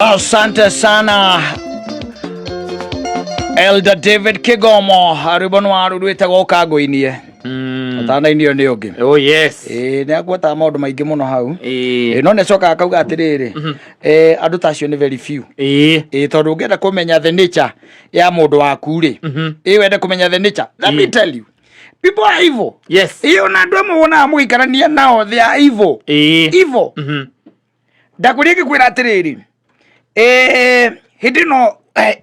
Asante sana Elder David Kigomo, rwĩmbo nĩ waru rwĩtagwo ũkangũinie ũtanainio nĩ ũngĩ. Oh yes. Ĩĩ nĩ agwetaga maũndũ maingĩ mũno hau. Ĩĩ. Ĩĩ, no nĩ acokaga akauga atĩrĩrĩ, andũ ta acio nĩ very few. Ĩĩ. Ĩĩ, tondũ ũngĩenda kũmenya the nature ya mũndũ waku rĩ, ĩĩ wende kũmenya the nature, let me tell you, people are evil. Ĩĩ, ona andũ amwe wonaga mũgĩikarania nao, they are evil. Evil. Ndakũria ngĩkwĩra atĩrĩrĩ, hĩndĩ ĩno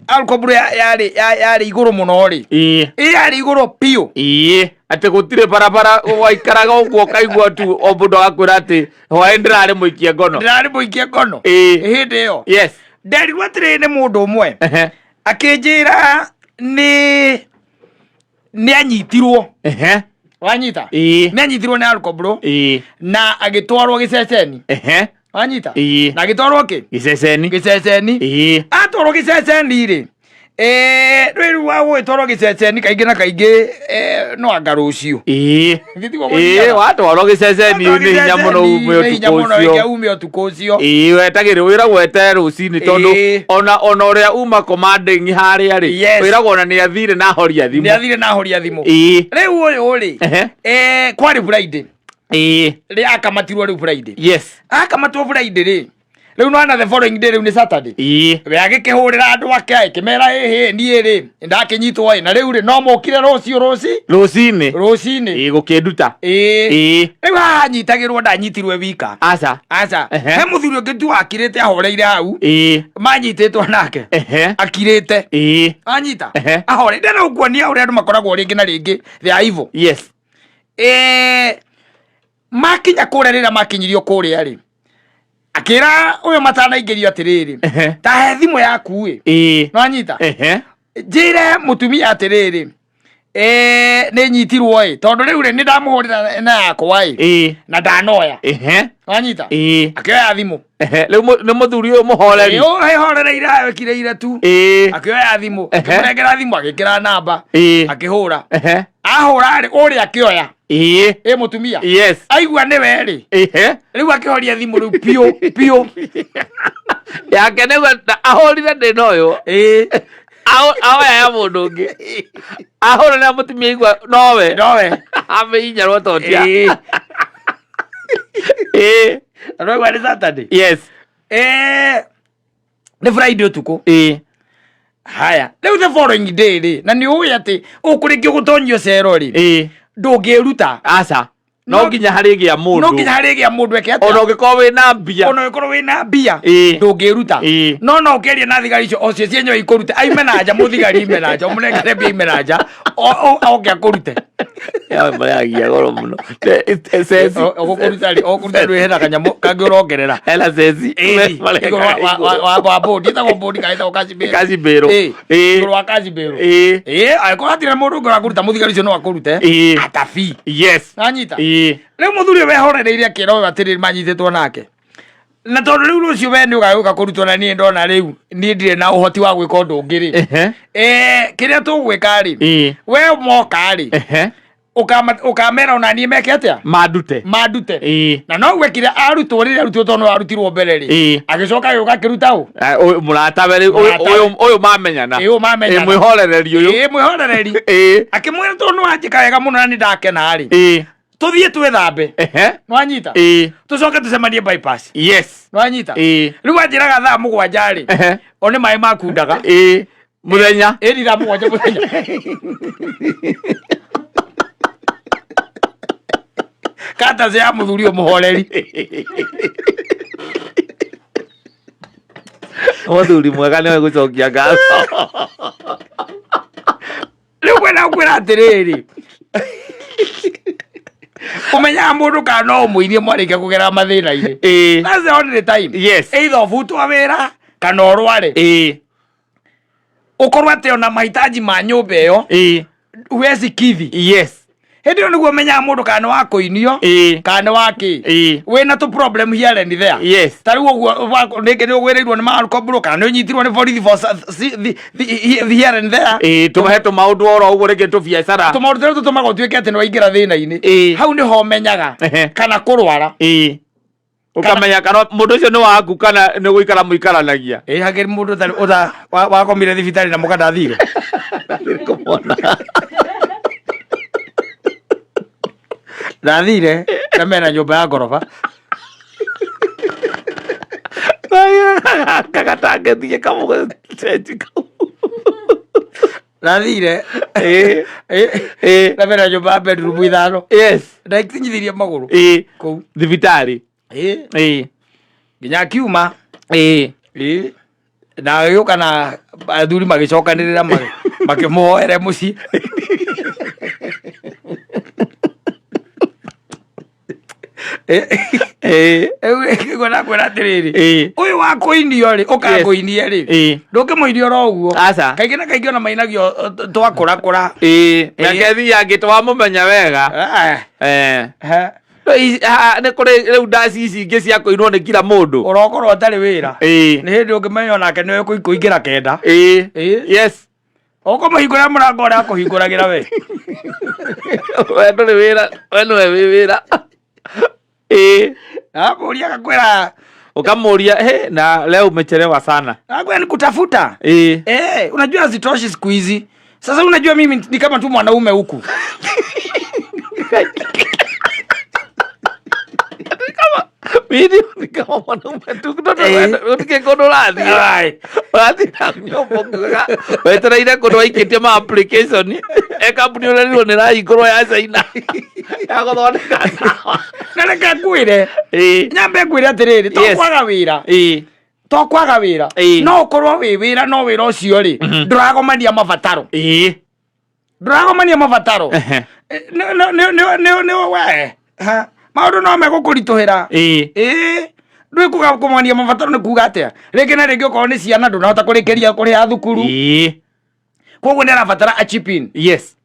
alcohol yarĩ yarĩ igũrũ mũno rĩ. Ĩĩ, yarĩ igũrũ biũ. Ĩĩ, atĩ gũtirĩ barabara waikaraga ũguo ũkaigua tu o mũndũ agakwĩra atĩ hwaĩ ndĩrarĩ mũikie ngono. Ndĩrarĩ mũikie ngono. Hĩndĩ ĩyo nderirwo atĩrĩrĩ nĩ mũndũ ũmwe, akĩnjĩra nĩ anyitirwo. Wanyita? Nĩ anyitirwo nĩ alcohol na agĩtwarwo gĩceceni. Wanyita? Na agĩtwarwo kĩ? Gĩceceni. Gĩceceni. Atwarwo gĩceceni rĩ, rĩu wa gũgĩtwarwo gĩceceni kaingĩ na kaingĩ, no anga rũciũ. Gĩtigwo gũthiaga. Watwarwo gĩceceni Watwarwo nĩ hinya mũno gĩceceni, ume nĩ hinya ũtukũ mũno ũcio. ĩke ume ũtukũ ũcio. Ĩĩ, wetagĩrĩrwo wĩragwo weterere rũcinĩ tondũ ona ũrĩa uma commanding harĩa rĩ, wĩragwo ona nĩ athire na ahoria Nĩ thimũ. athire na ahoria thimũ. Rĩu ũyũ rĩ, kwarĩ Friday. Rĩ akamatirwo rĩu Friday. Akamatwo Friday rĩ, rĩu nona the following day rĩu nĩ Saturday. We agĩkĩhũrĩra andũ ake akĩmera, ĩhĩ, niĩ rĩ ndakĩnyitwo ĩ, na rĩu rĩ no mũkire rũciũ rũci Rũcinĩ. Rũcinĩ. Ĩĩ, gũkĩnduta. Rĩu haha anyitagĩrwo, ndanyitirwe wika. Aca. Aca. He mũthuri ũngĩ tu akirĩte ahoreire hau, manyitĩtwo nake. Akirĩte. Anyita. Ahoreire na ũkuonia ũrĩa andũ makoragwo rĩngĩ na rĩngĩ, they are evil. Makinya kũrĩa, rĩrĩa makinyirio kũrĩa rĩ, akĩra ũyũ matanaingĩrio atĩrĩrĩ, ta he thimũ yaku ĩ. Nwanyita? Njĩre mũtumia atĩrĩrĩ, nĩ nyitirwo ĩ, tondũ rĩu rĩ nĩ ndamũhũrĩra na yakwa ĩ, na ndanoya. Nwanyita? Akĩoya thimũ. Rĩu nĩ mũthuri ũyũ mũhoreri. Ĩhorereire ekirĩire tu. Akĩoya thimũ, akĩmũnengera thimũ, agĩkĩra namba, akĩhũra. Ahũra rĩ, ũrĩa akĩoya. Ĩ mũtumia. Aigua nĩwe rĩ, rĩu akĩhoria thimũ rĩu piũ piũ. Yake nĩguo ahũrire ndĩ na ũyũ. Ahoya ya mũndũ ũngĩ. Ahũra na mũtumia aigua nowe. Nowe. Amĩhinyarwo totia. Ũraigua nĩ Saturday. Nĩ Friday ũtukũ. Haya, rĩu the following day rĩ, na nĩ ũĩ atĩ ũkũrĩkia gũtonyio cero rĩ, ndũngĩruta. Aca. No nginya harĩgĩa mũndũ. No nginya harĩgĩa mũndũ eke atĩa? Ona ũngĩkorwo wĩna mbia. Ona ũngĩkorwo wĩna mbia, ndũngĩruta. No ũkĩaria na thigari icio ocio cienyewe ikũrute, aime na nja, mũthigari ime na nja, ũmũnengere mbia ime na nja, oke akũrute. Ya mayagia goro mũno. Ceci. Ũgũkũruta rĩ, ũgũkũruta rĩ, hena kanyamũ kangĩ ũrongerera. Hena ceci. Ĩni, igũrũ wa bũndi, ĩtagwo bũndi kana ĩtagwo kacibĩrũ. Kacibĩrũ. Igũrũ wa kacibĩrũ. Ĩĩ, angĩkorwo hatirĩ na mũndũ ũngĩ ũrakũruta, mũthigari ũcio no akũrute. Atabi. Nanyita? Rĩu mũthuri ũyũ wehorereire akĩra ũyũ atĩrĩrĩ manyitĩtwo nake, na tondũ rĩu rũciũ we nĩ ũgagĩũka kũrutwo na niĩ ndona rĩu niĩ ndirĩ na ũhoti wa gwĩka ũndũ ũngĩ rĩ, kĩrĩa tũgwĩka rĩ, we moka rĩ, ũkamera ona niĩ meke atĩa? Mandute. Mandute. Na no gwekire arutwo rĩrĩa arutirwo, tondũ no arutirwo mbere rĩ, agĩcoka agĩũka akĩruta ũ? Ũyũ mũratawe rĩu, Mũratawe. ũyũ mamenyana. Ĩĩ, ũyũ mamenyana. Ĩĩ, mwĩhorereri ũyũ. Ĩĩ, mwĩhorereri. Akĩmwĩra tondũ nĩ wanjĩka wega mũno na nĩ ndakena rĩ, tũthiĩ twĩthambe. Nwanyita? Tũcoke tũcemanie bypass. Nwanyita? Rĩu anjĩraga thaa 7 rĩ, o nĩ maĩ makundaga. Mũthenya. Ĩni thaa 7 mũthenya. Kata ya mũthuri ũyũ mũhoreri. Mũthuri mwega nĩwe gũcokia ngatho. Rĩu kwenda kwĩra atĩrĩrĩ, ũmenyaga mũndũ kana no ũmũirie mwarĩkia kũgera mathĩna-inĩ. That's the only time. Either ũbutwo wĩra kana ũrware. Ũkorwo atĩ ona mahitaji ma nyũmba ĩyo huwezi kithi. Hĩndĩ ĩyo nĩguo ũmenyaga mũndũ kana nĩ wa kũinio kana nĩ wa kĩ. Wĩna tũ problem here and there. Ta rĩu ũguo rĩngĩ nĩ ũgwĩrĩirwo nĩ marũkobro kana nĩ ũnyitirwo nĩ borithi for here and there. Tũhe tũmaũndũ oro ũguo rĩngĩ tũbiacara. Tũmaũndũ tũrĩa tũtũmaga ũtuĩke atĩ nĩ waingĩra thĩna-inĩ. Hau nĩho ũmenyaga. Kana kũrwara. Ũkamenya kana mũndũ ũcio nĩ waku kana nĩ gũikara mũikaranagia. Ĩ hakĩrĩ mũndũ ũtarĩ ũta wakomire thibitarĩ na mũka ndathire. Kũmona. Ndathire na mena nyũmba ya ngoroba. Kagatangĩthiĩ kamũcenji kau. Ndathire. Ĩ. Ĩ. Na mena nyũmba ya bedroom 5. Yes. Ndakinyithirie magũrũ. Ĩ. Kũu. Thibitarĩ. Ĩ. Ĩ. Nginya akiuma. Ĩ. Ĩ. Na agĩũka na athuri magĩcokanĩrĩra makĩmũhoere mũciĩ. Ĩ. Rĩu nakwĩra atĩrĩrĩ, Ĩ. ũyũ wa kũinio rĩ, ũkangũinie rĩ, Ĩ. ndũngĩmũinia oro ũguo. Aca. Kaingĩ na kaingĩ ona mainagio twakũrakũra. Ĩ. Mĩaka ĩthiĩ angĩ twamũmenya wega. Eh, Eh. he. Nĩ kũrĩ rĩu ndaci ici ingĩ cia kũinwo nĩ kila mũndũ. Ũrokorwo ũtarĩ wĩra. Ĩ. Nĩ hĩndĩ ũngĩmenya onake nĩwe kũingĩra 9. Ĩ. Ĩ. Yes. Ũkũmũhingũra mũrango ũrĩa akũhingũragĩra we. We ndũrĩ wĩra, we nĩwe wĩ wĩra. Ĩ. Akũria agakwĩra, Ukamũria, he, na leo umechelewa sana. Akwĩra ni kutafuta. Ĩ. Eh, unajua hazitoshi siku hizi. Sasa unajua mimi ni kama tu mwanaume huku. Mimi ni kama mwanaume tu kutoto gũtikĩ kũndũ ũrathiĩ. Ai. Ũrathiĩ na nyũmba ũkiugaga wetereire kũndũ waikĩtie ma application e kambuni ũrerirwo nĩ ĩrahingũrwo ya China ya gũthondeka ndawa. Na reke ngwĩre. Ĩ. Nyambe ngwĩre atĩrĩrĩ, to Yes. kwaga wĩra. Ĩ. To kwaga wĩra. Ĩ. No ũkorwo wĩ wĩra no wĩra ũcio rĩ, ndũragomania mabataro. Ĩ. Ndũragomania mabataro. Ehe. Nĩ we. Ha. Maũndũ no megũkũritũhĩra. Ĩ. Ĩ. Ndũĩ kuga kũmania mabataro nĩ kuga atĩa? Rĩngĩ na rĩngĩ okorwo nĩ ciana ndũnahota kũrĩkĩria kũrĩha thukuru. Ĩ. Koguo nĩ arabatara a chip in. Yes.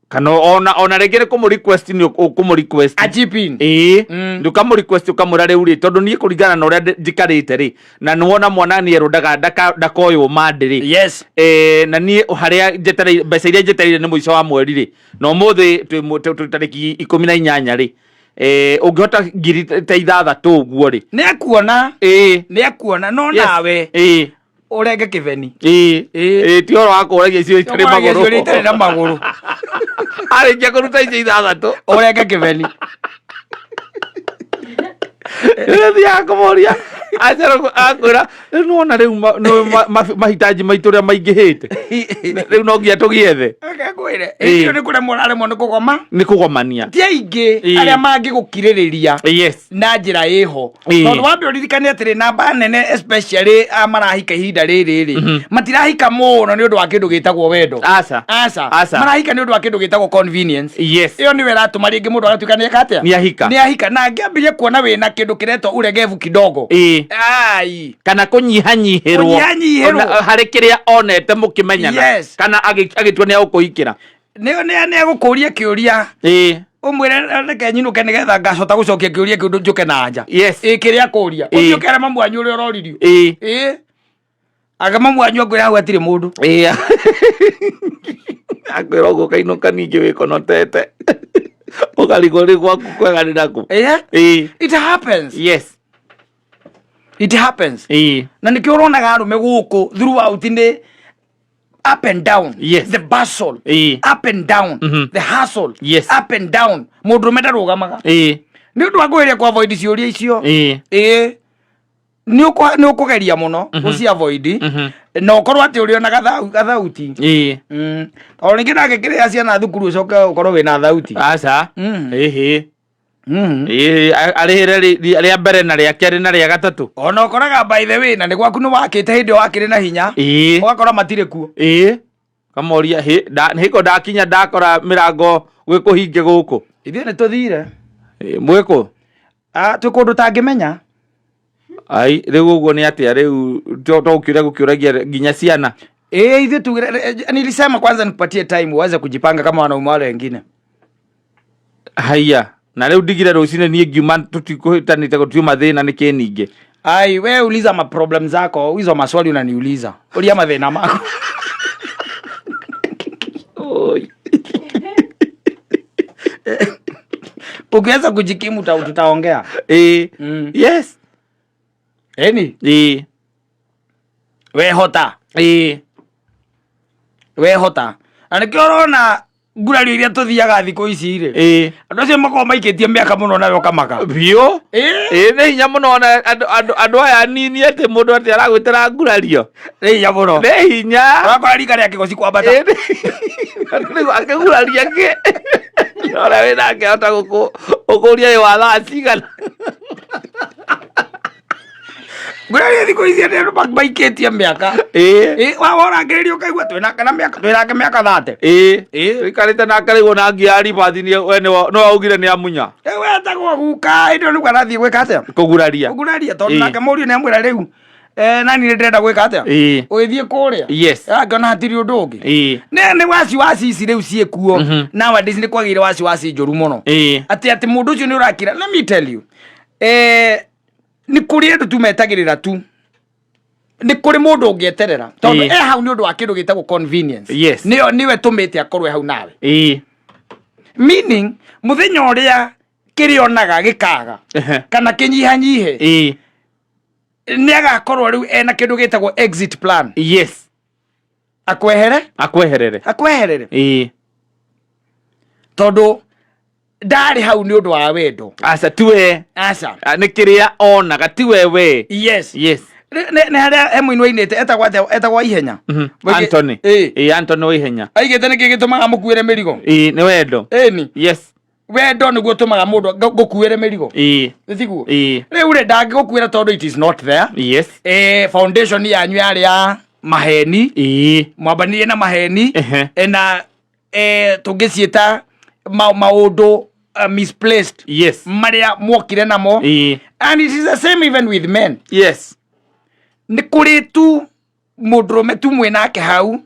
Kana ona rĩngĩ nĩ kũmũ request nĩ ũkũmũ request. A chip in. Ĩĩ. Mm. Nĩ ũkamũ request ũkamwĩra rĩu rĩ tondũ niĩ kũringana na ũrĩa njikarĩte rĩ na nĩwona mwana nĩ erwo ndakoywo mande rĩ. Yes. Na niĩ harĩa njetereire mbeca iria njetereire nĩ mũico wa mweri rĩ na ũmũthĩ twĩ tarĩki 18 rĩ ũngĩhota ngiri ta 6 ũguo rĩ. Nĩ ekuona. Ĩĩ. Nĩ ekuona no Yes. nawe Ĩĩ. ũrenge kĩbeni. Ĩĩ. Ĩĩ. Ĩĩ ti ũhoro wa kũragia icio itarĩ Ũkũragia magũrũ. icio itarĩ na magũrũ. Arĩkia kũruta icio 6. Ũrenge kĩbeni. Rĩrĩa thiaga kũmũria akwĩra rĩu nĩwona rĩu mahitaji maitũ ũrĩa maingĩhĩte. Rĩu no nginya tũgĩethe. Reke ngwĩre. Ĩĩ. Ĩyo nĩ kũremwo ũraremwo nĩ kũgoma. Nĩ kũgomania. Ti aingĩ Ĩĩ. arĩa mangĩgũkirĩrĩria Yes. na njĩra ĩho. Ĩĩ. Tondũ wambe ũririkane atĩrĩ namba nene especially a marahika ihinda rĩrĩ rĩ matirahika mũno nĩ ũndũ wa kĩndũ gĩtagwo wendo. Aca. Aca. Aca. Marahika nĩ ũndũ wa kĩndũ gĩtagwo convenience. Yes. Ĩyo nĩyo ĩratũma rĩngĩ mũndũ agatuĩka nĩ eka atĩa? Nĩ ahika. Nĩ ahika na angĩambirie kuona wĩna kĩndũ kĩretwo uregevu kidogo. Ĩĩ. Ai. Kana kũnyihanyihĩrwo. Kũnyihanyihĩrwo. Ona harĩ kĩrĩa onete mũkĩmenyana. Yes. Kana agĩtua nĩ egũkũhikĩra. Nĩ egũkũria kĩũria. Ĩĩ. Ũmwĩre reke nyinũke nĩgetha ngacota gũcokia kĩũria kĩu njũke na anja. Yes. Ĩ kĩrĩa akũria. Ĩĩ. Ũthiĩ ũkere mamu wanyu ũrĩa ũroririo. Ĩĩ. Ĩ. Anga mamu wanyu akwĩra hau hatirĩ mũndũ. Ĩĩ. Akwĩra ũguo ũkainũka ningĩ wĩkonotete. Ũkarigwo rĩ gwaku kwega nĩ nakũ. Ĩ. Ĩĩ. It happens. Yes. It happens. Ĩĩ. Na nĩkĩo ũronaga arũme gũkũ throughout nĩ up and down. Yes. The bustle. Ĩĩ. Up and down. The hustle. Yes. Up and down. Mũndũrũme ndarũgamaga. Ĩĩ. Nĩ ũndũ wa kwĩgeria kũ avoid ciũria icio. Ĩĩ. Ĩĩ. Nĩ ũkũgeria mũno gũci avoid. Na ũkorwo atĩ ũrĩ ona gathauti. Ĩĩ. O rĩngĩ ndangĩkĩrĩha ciana thukuru ũcoke ũkorwo wĩna thauti. Aca. Ĩhĩ. Ĩĩ, arĩhĩre rĩa mbere na rĩa kerĩ na rĩa gatatũ. Ona ũkoraga by the way na nĩ gwaku nĩ wakĩte hĩndĩ ĩyo wakĩrĩ na hinya. Ĩĩ. Ũgakora matirĩ kuo. Ĩĩ. Kamoria hĩ hĩko ndakinya ndakora mĩrango gwĩ kũhinge gũkũ. Ithuĩ nĩ tũthire. Ĩĩ, mwĩkũ? Ah, twĩ kũndũ ũtangĩmenya. Ai, rĩu ũguo nĩ atĩa rĩu to gũkĩũria gũkĩũragia nginya ciana. Ĩĩ, ithuĩ tugire nilisema kwanza nikupatie time uweze kujipanga kama wanaume wale wengine. Haiya, na rĩu ndigire rũcinĩ niĩ ngiuma tũtikũhĩtanĩte gũtiuma thĩna nĩ kĩ ningĩ. Ai, we uliza ma problem zako, hizo maswali unaniuliza. Ulia mathĩna mako. Oi. Ukiweza kujikimu tutaongea. Yes. Eni wehota. Wehota na nĩkĩo ũrona ngurario iria tũthiaga thikũ ici rĩ, andũ acio makoragwo maikĩtie mĩaka mũno nawe ũkamaka. Biũ. Ĩĩ. Ĩĩ, nĩ hinya mũno ona andũ aya anini atĩ mũndũ atĩ aragwĩtĩra ngurario. Nĩ hinya mũno. Nĩ hinya. Ũrakora rika rĩa kĩgoci kwambata. Ĩĩ, rĩu akĩguraria kĩ ũrĩa wĩ nake ahota gũkũria wĩ wa thaa cigana. Ngurario thikũ ici atĩ andũ maikĩtie mĩaka. Ĩĩ, worangĩrĩria ũkaigua twĩnake na mĩaka, twĩnake mĩaka 30. Ĩĩ, tũikarĩte nake rĩu ona ngia ribathi we nĩwe augire nĩ amunya. Rĩu etagwo guka hĩndĩ ĩyo nĩguo arathiĩ gwĩka atĩa? Kũguraria. Kũguraria tondũ nake mũriũ nĩ amwĩra rĩu nani nĩ ndĩrenda gwĩka atĩa? Ũgĩthiĩ kũrĩa. Angĩona hatirĩ ũndũ ũngĩ. Nĩ waci waci ici rĩu ciĩkuo. Nowadays nĩ kwagĩire waci waci njũru mũno. Atĩ mũndũ ũcio nĩ ũrakira. Let me tell you. Nĩ kũrĩ andũ tu metagĩrĩra tu. Nĩ kũrĩ mũndũ ũngĩeterera. Tondũ e hau nĩ ũndũ wa kĩndũ gĩtagwo convenience. Nĩyo nĩwe tũmĩte akorwo e hau nawe. Meaning mũthenya ũrĩa kĩrĩonaga gĩkaga kana kĩnyihanyihe nĩ agakorwo rĩu ena kĩndũ gĩtagwo exit plan. Akwehere? Akweherere. Akweherere. Tondũ ndarĩ hau nĩ ũndũ wa wendo. Aca, tiwe. Aca. Nĩ kĩrĩa onaga, tiwe we. Yes. Yes. Nĩ harĩa he mũini wainĩte etagwo atĩa? Etagwo Ihenya. Anthony. Ĩĩ. Ĩĩ, Anthony wa Ihenya. Aigĩte nĩkĩ gĩtũmaga mũkuĩre mĩrigo? Ĩĩ, nĩ wendo. Ĩni. Yes. Wendo nĩguo ũtũmaga mũndũ ngũkuĩre mĩrigo. Ĩĩ. Nĩ tiguo? Ĩĩ. Rĩu rĩ, ndangĩgũkuĩra tondũ it is not there. Yes. Foundation yanyu yarĩ ya maheni. Ĩĩ. Mwambanirie na maheni. Na tũngĩciĩta maũndũ misplaced. Yes. Marĩa mwokire namo. Ĩĩ. And it is the same even with men. Yes. Nĩ kũrĩ tu mũndũrũme tu mwĩ nake hau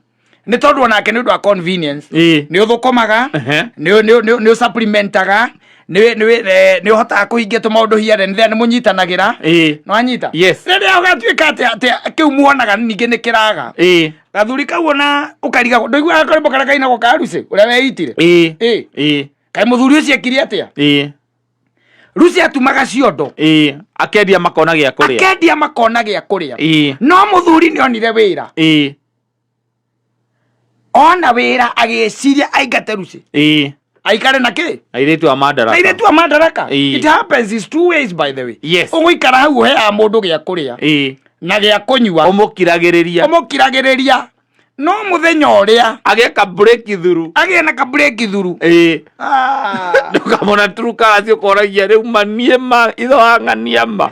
nĩ tondũ onake nĩ ũndũ wa convenience. Ĩĩ. Nĩ ũthũkũmaga, nĩ ũsupplementaga, nĩ ũhotaga kũhingia tũmaũndũ here and there, nĩ mũnyitanagĩra. Ĩĩ. Nĩ wanyita? Yes. Rĩrĩa ũgatuĩka atĩ kĩu muonaga ningĩ nĩ kĩraga. Ĩĩ. Gathuri kau ona ũkarigagwo, ndũiguaga karwĩmbo karĩa kainagwo ka Lucy ũrĩa weitire? Ĩĩ. Ĩĩ. Ĩĩ. Kaĩ mũthuri ũcio ekire atĩa? Ĩĩ. Lucy atumaga ciondo. Ĩĩ. Akendia makona gĩa kũrĩa. Akendia makona gĩa kũrĩa. Ĩĩ. No mũthuri nĩ onire wĩra. Ĩĩ. Ona wĩra agĩciria aingate Lucy. Ĩĩ. Aikare na kĩ? Airĩtu a Madaraka. Airĩtu a Madaraka. Ĩĩ. It happens is two ways by the way. Yes. Ũgũikara hau ũheaga mũndũ gĩa kũrĩa. Ĩĩ. Na gĩa kũnyua. Ũmũkiragĩrĩria. Ũmũkiragĩrĩria. No mũthenya ũrĩa agĩe ka break through. Agĩe na ka break through. Ĩĩ. Ndũkamona Turkana ũkoragia rĩu ma niĩ ma itho wang'ania ma.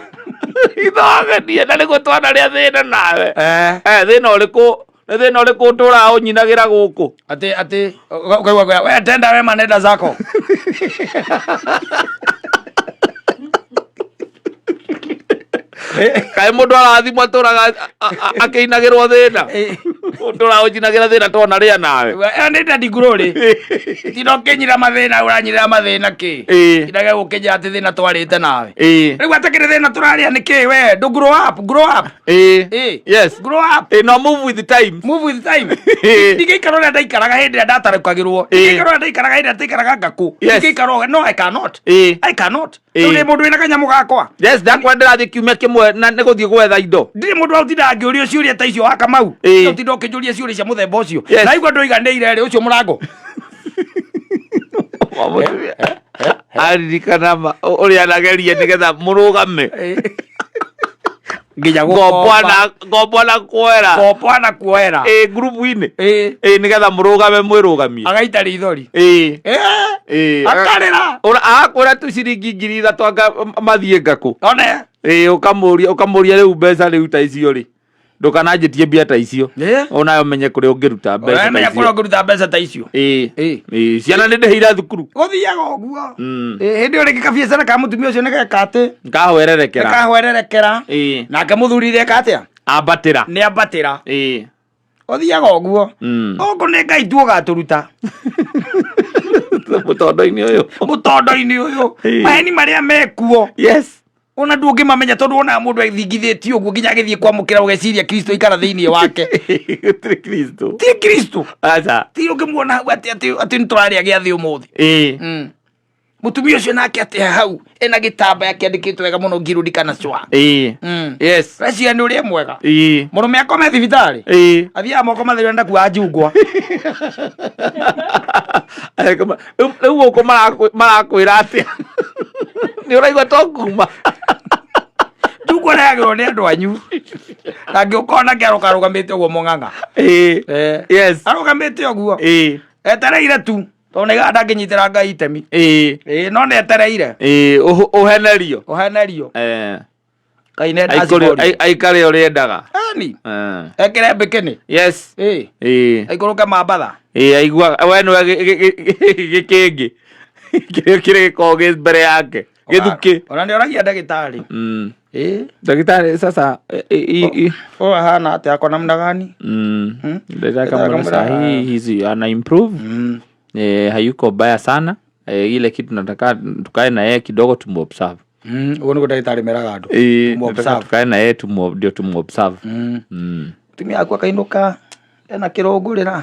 Itho wang'ania na nĩguo twanarĩa thĩna nawe. Thĩna ũrĩkũ? Nĩ thĩna ũrĩkũ ũtũraga ũnyinagĩra gũkũ? Atĩ ũkaigua kwĩra, we tenda wema nenda zako. Kaĩ mũndũ arathimwo atũraga akĩinagĩrwo thĩna? Ũtũraga ũnyinagĩra thĩna twana rĩa nawe. Ĩyo nĩ Daddy Glory. Tinda ũkĩnyira mathĩna, ũranyirĩra mathĩna kĩ? Tindaga gũkĩnjĩra atĩ thĩna twarĩte nawe. Rĩu atakĩrĩ thĩna tũrarĩa nĩ kĩ we? Ndũ grow up, grow up. Yes. Grow up. No move with the time. Move with time. Ndingĩikara ũrĩa ndaikaraga hĩndĩ ĩrĩa ndatarũkagĩrwo. Ndingĩikara ũrĩa ndaikaraga hĩndĩ ĩrĩa ndaikaraga ngakũ. Ndingĩikara ũrĩa, no I cannot. I cannot. Rĩu nĩ mũndũ wĩna kanyamũ gakwa. Yes, ndakwa ndĩrathiĩ kiumia kĩmwe na nĩ gũthiĩ gwetha indo. Ndirĩ mũndũ wa gũtinda angĩũrio ciũria ta icio wa Kamau. Ũtinda ũkĩnjũria ciũria cia mũthemba ũcio. Yes. Na igua ndũiganĩire rĩ, ũcio mũrango. Aririkana ma ũrĩa anageria nĩgetha mũrũgame. Nginya Ngombo gũkomba. ngombo na kuoera. Ngombo na kuoera. Ĩĩ, ngurubu-inĩ. Ĩĩ, nĩgetha mũrũgame mwĩrũgamie. Agaita rithori. Ĩĩ. Ĩĩ. Akarĩra. Agakwĩra tu ciringi 3,000 anga mathiĩ ngakũ. One. Ĩĩ, ũkamũria rĩu mbeca rĩu ta icio rĩ. Ndũkananjĩtie mbia ta icio. Onawe ũmenye kũrĩa ũngĩruta mbeca ta Ũramenya icio. kũrĩa ũngĩruta mbeca ta icio. Ĩĩ. Ĩĩ, ciana nĩ ndĩhĩire thukuru. Gũthiaga ũguo. Ĩĩ, hĩndĩ ĩyo rĩngĩ kabiacara ka mũtumia ũcio nĩ geka atĩ? Kahwererekera. Kahwererekera. Ĩĩ. Nake mũthuri reka atĩa? Ambatĩra. Nĩ ambatĩra. Ĩĩ. Ũthiaga ũguo. Gũkũ nĩ Ngai tu ũgatũruta. Mũtondo-inĩ ũyũ. Mũtondo-inĩ ũyũ. Ĩĩ. Maheni marĩa mekuo. Yes. Ona ndũngĩmamenya tondũ wonaga mũndũ ethingithĩtie ũguo nginya agĩthiĩ kwamũkĩra ũgeciria Kristo ikara thĩinĩ wake. Gũtirĩ Kristo. Ti Kristo. Aca. Ti ũngĩmuona hau atĩ nĩ tũrarĩa gĩathĩ ũmũthĩ. Ĩĩ. Mutumia ũcio nake atĩ hau ena gĩtambaya kĩandĩkĩtwo wega mũno ngirudikana cwa. Ĩĩ. Yes. Reciria nĩ ũrĩa mwega. Ĩĩ. Mũrũme akome thibitarĩ. Ĩĩ. Athiaga moko matheru ndakuaga njungwa. Rĩu gũkũ marakwĩra atĩa? Nĩ ũraigua to kuma? Njungwa rehagĩrwo nĩ andũ anyu. Na ngĩũka nake aroka arũgamĩte ũguo mũng'ang'a. Ĩĩ. Eh. Yes. Arũgamĩte ũguo. Ĩĩ. Etereire tu. Tondũ nĩ ndangĩnyitĩra Ngai itemi. Ĩĩ. Ĩĩ no nĩ etereire. Ĩĩ, ũhenerio. Ũhenerio. Eh. Ngai nĩ Aikore ndaciborio. aikare ũrĩa endaga. Eni. Eh. Ekĩre mbĩkĩnĩ. Yes. Ĩĩ. Ĩĩ. Aikũrũke mambatha. Ĩĩ, aigua we nĩwe gĩkĩngĩ kĩrĩa kĩrĩ gĩkoragwo gĩ mbere yake gĩthukĩ. Ona nĩ oragia ndagĩtarĩ. Ĩĩ. Ndagĩtarĩ sasa Ũyũ ahana atĩa ako namna gani? Ndagĩtarĩ akamwona saa hii hizi ana improve. Hayuko baya sana. Ile kitu nataka tukae na yeye kidogo tumuobserve. Ũguo nĩguo ndagĩtarĩ meraga andũ. Nataka Tumuobserve. tukae na yeye ndio tumuobserve. Mũtumia aku akainũka ena kĩrũngũrĩra.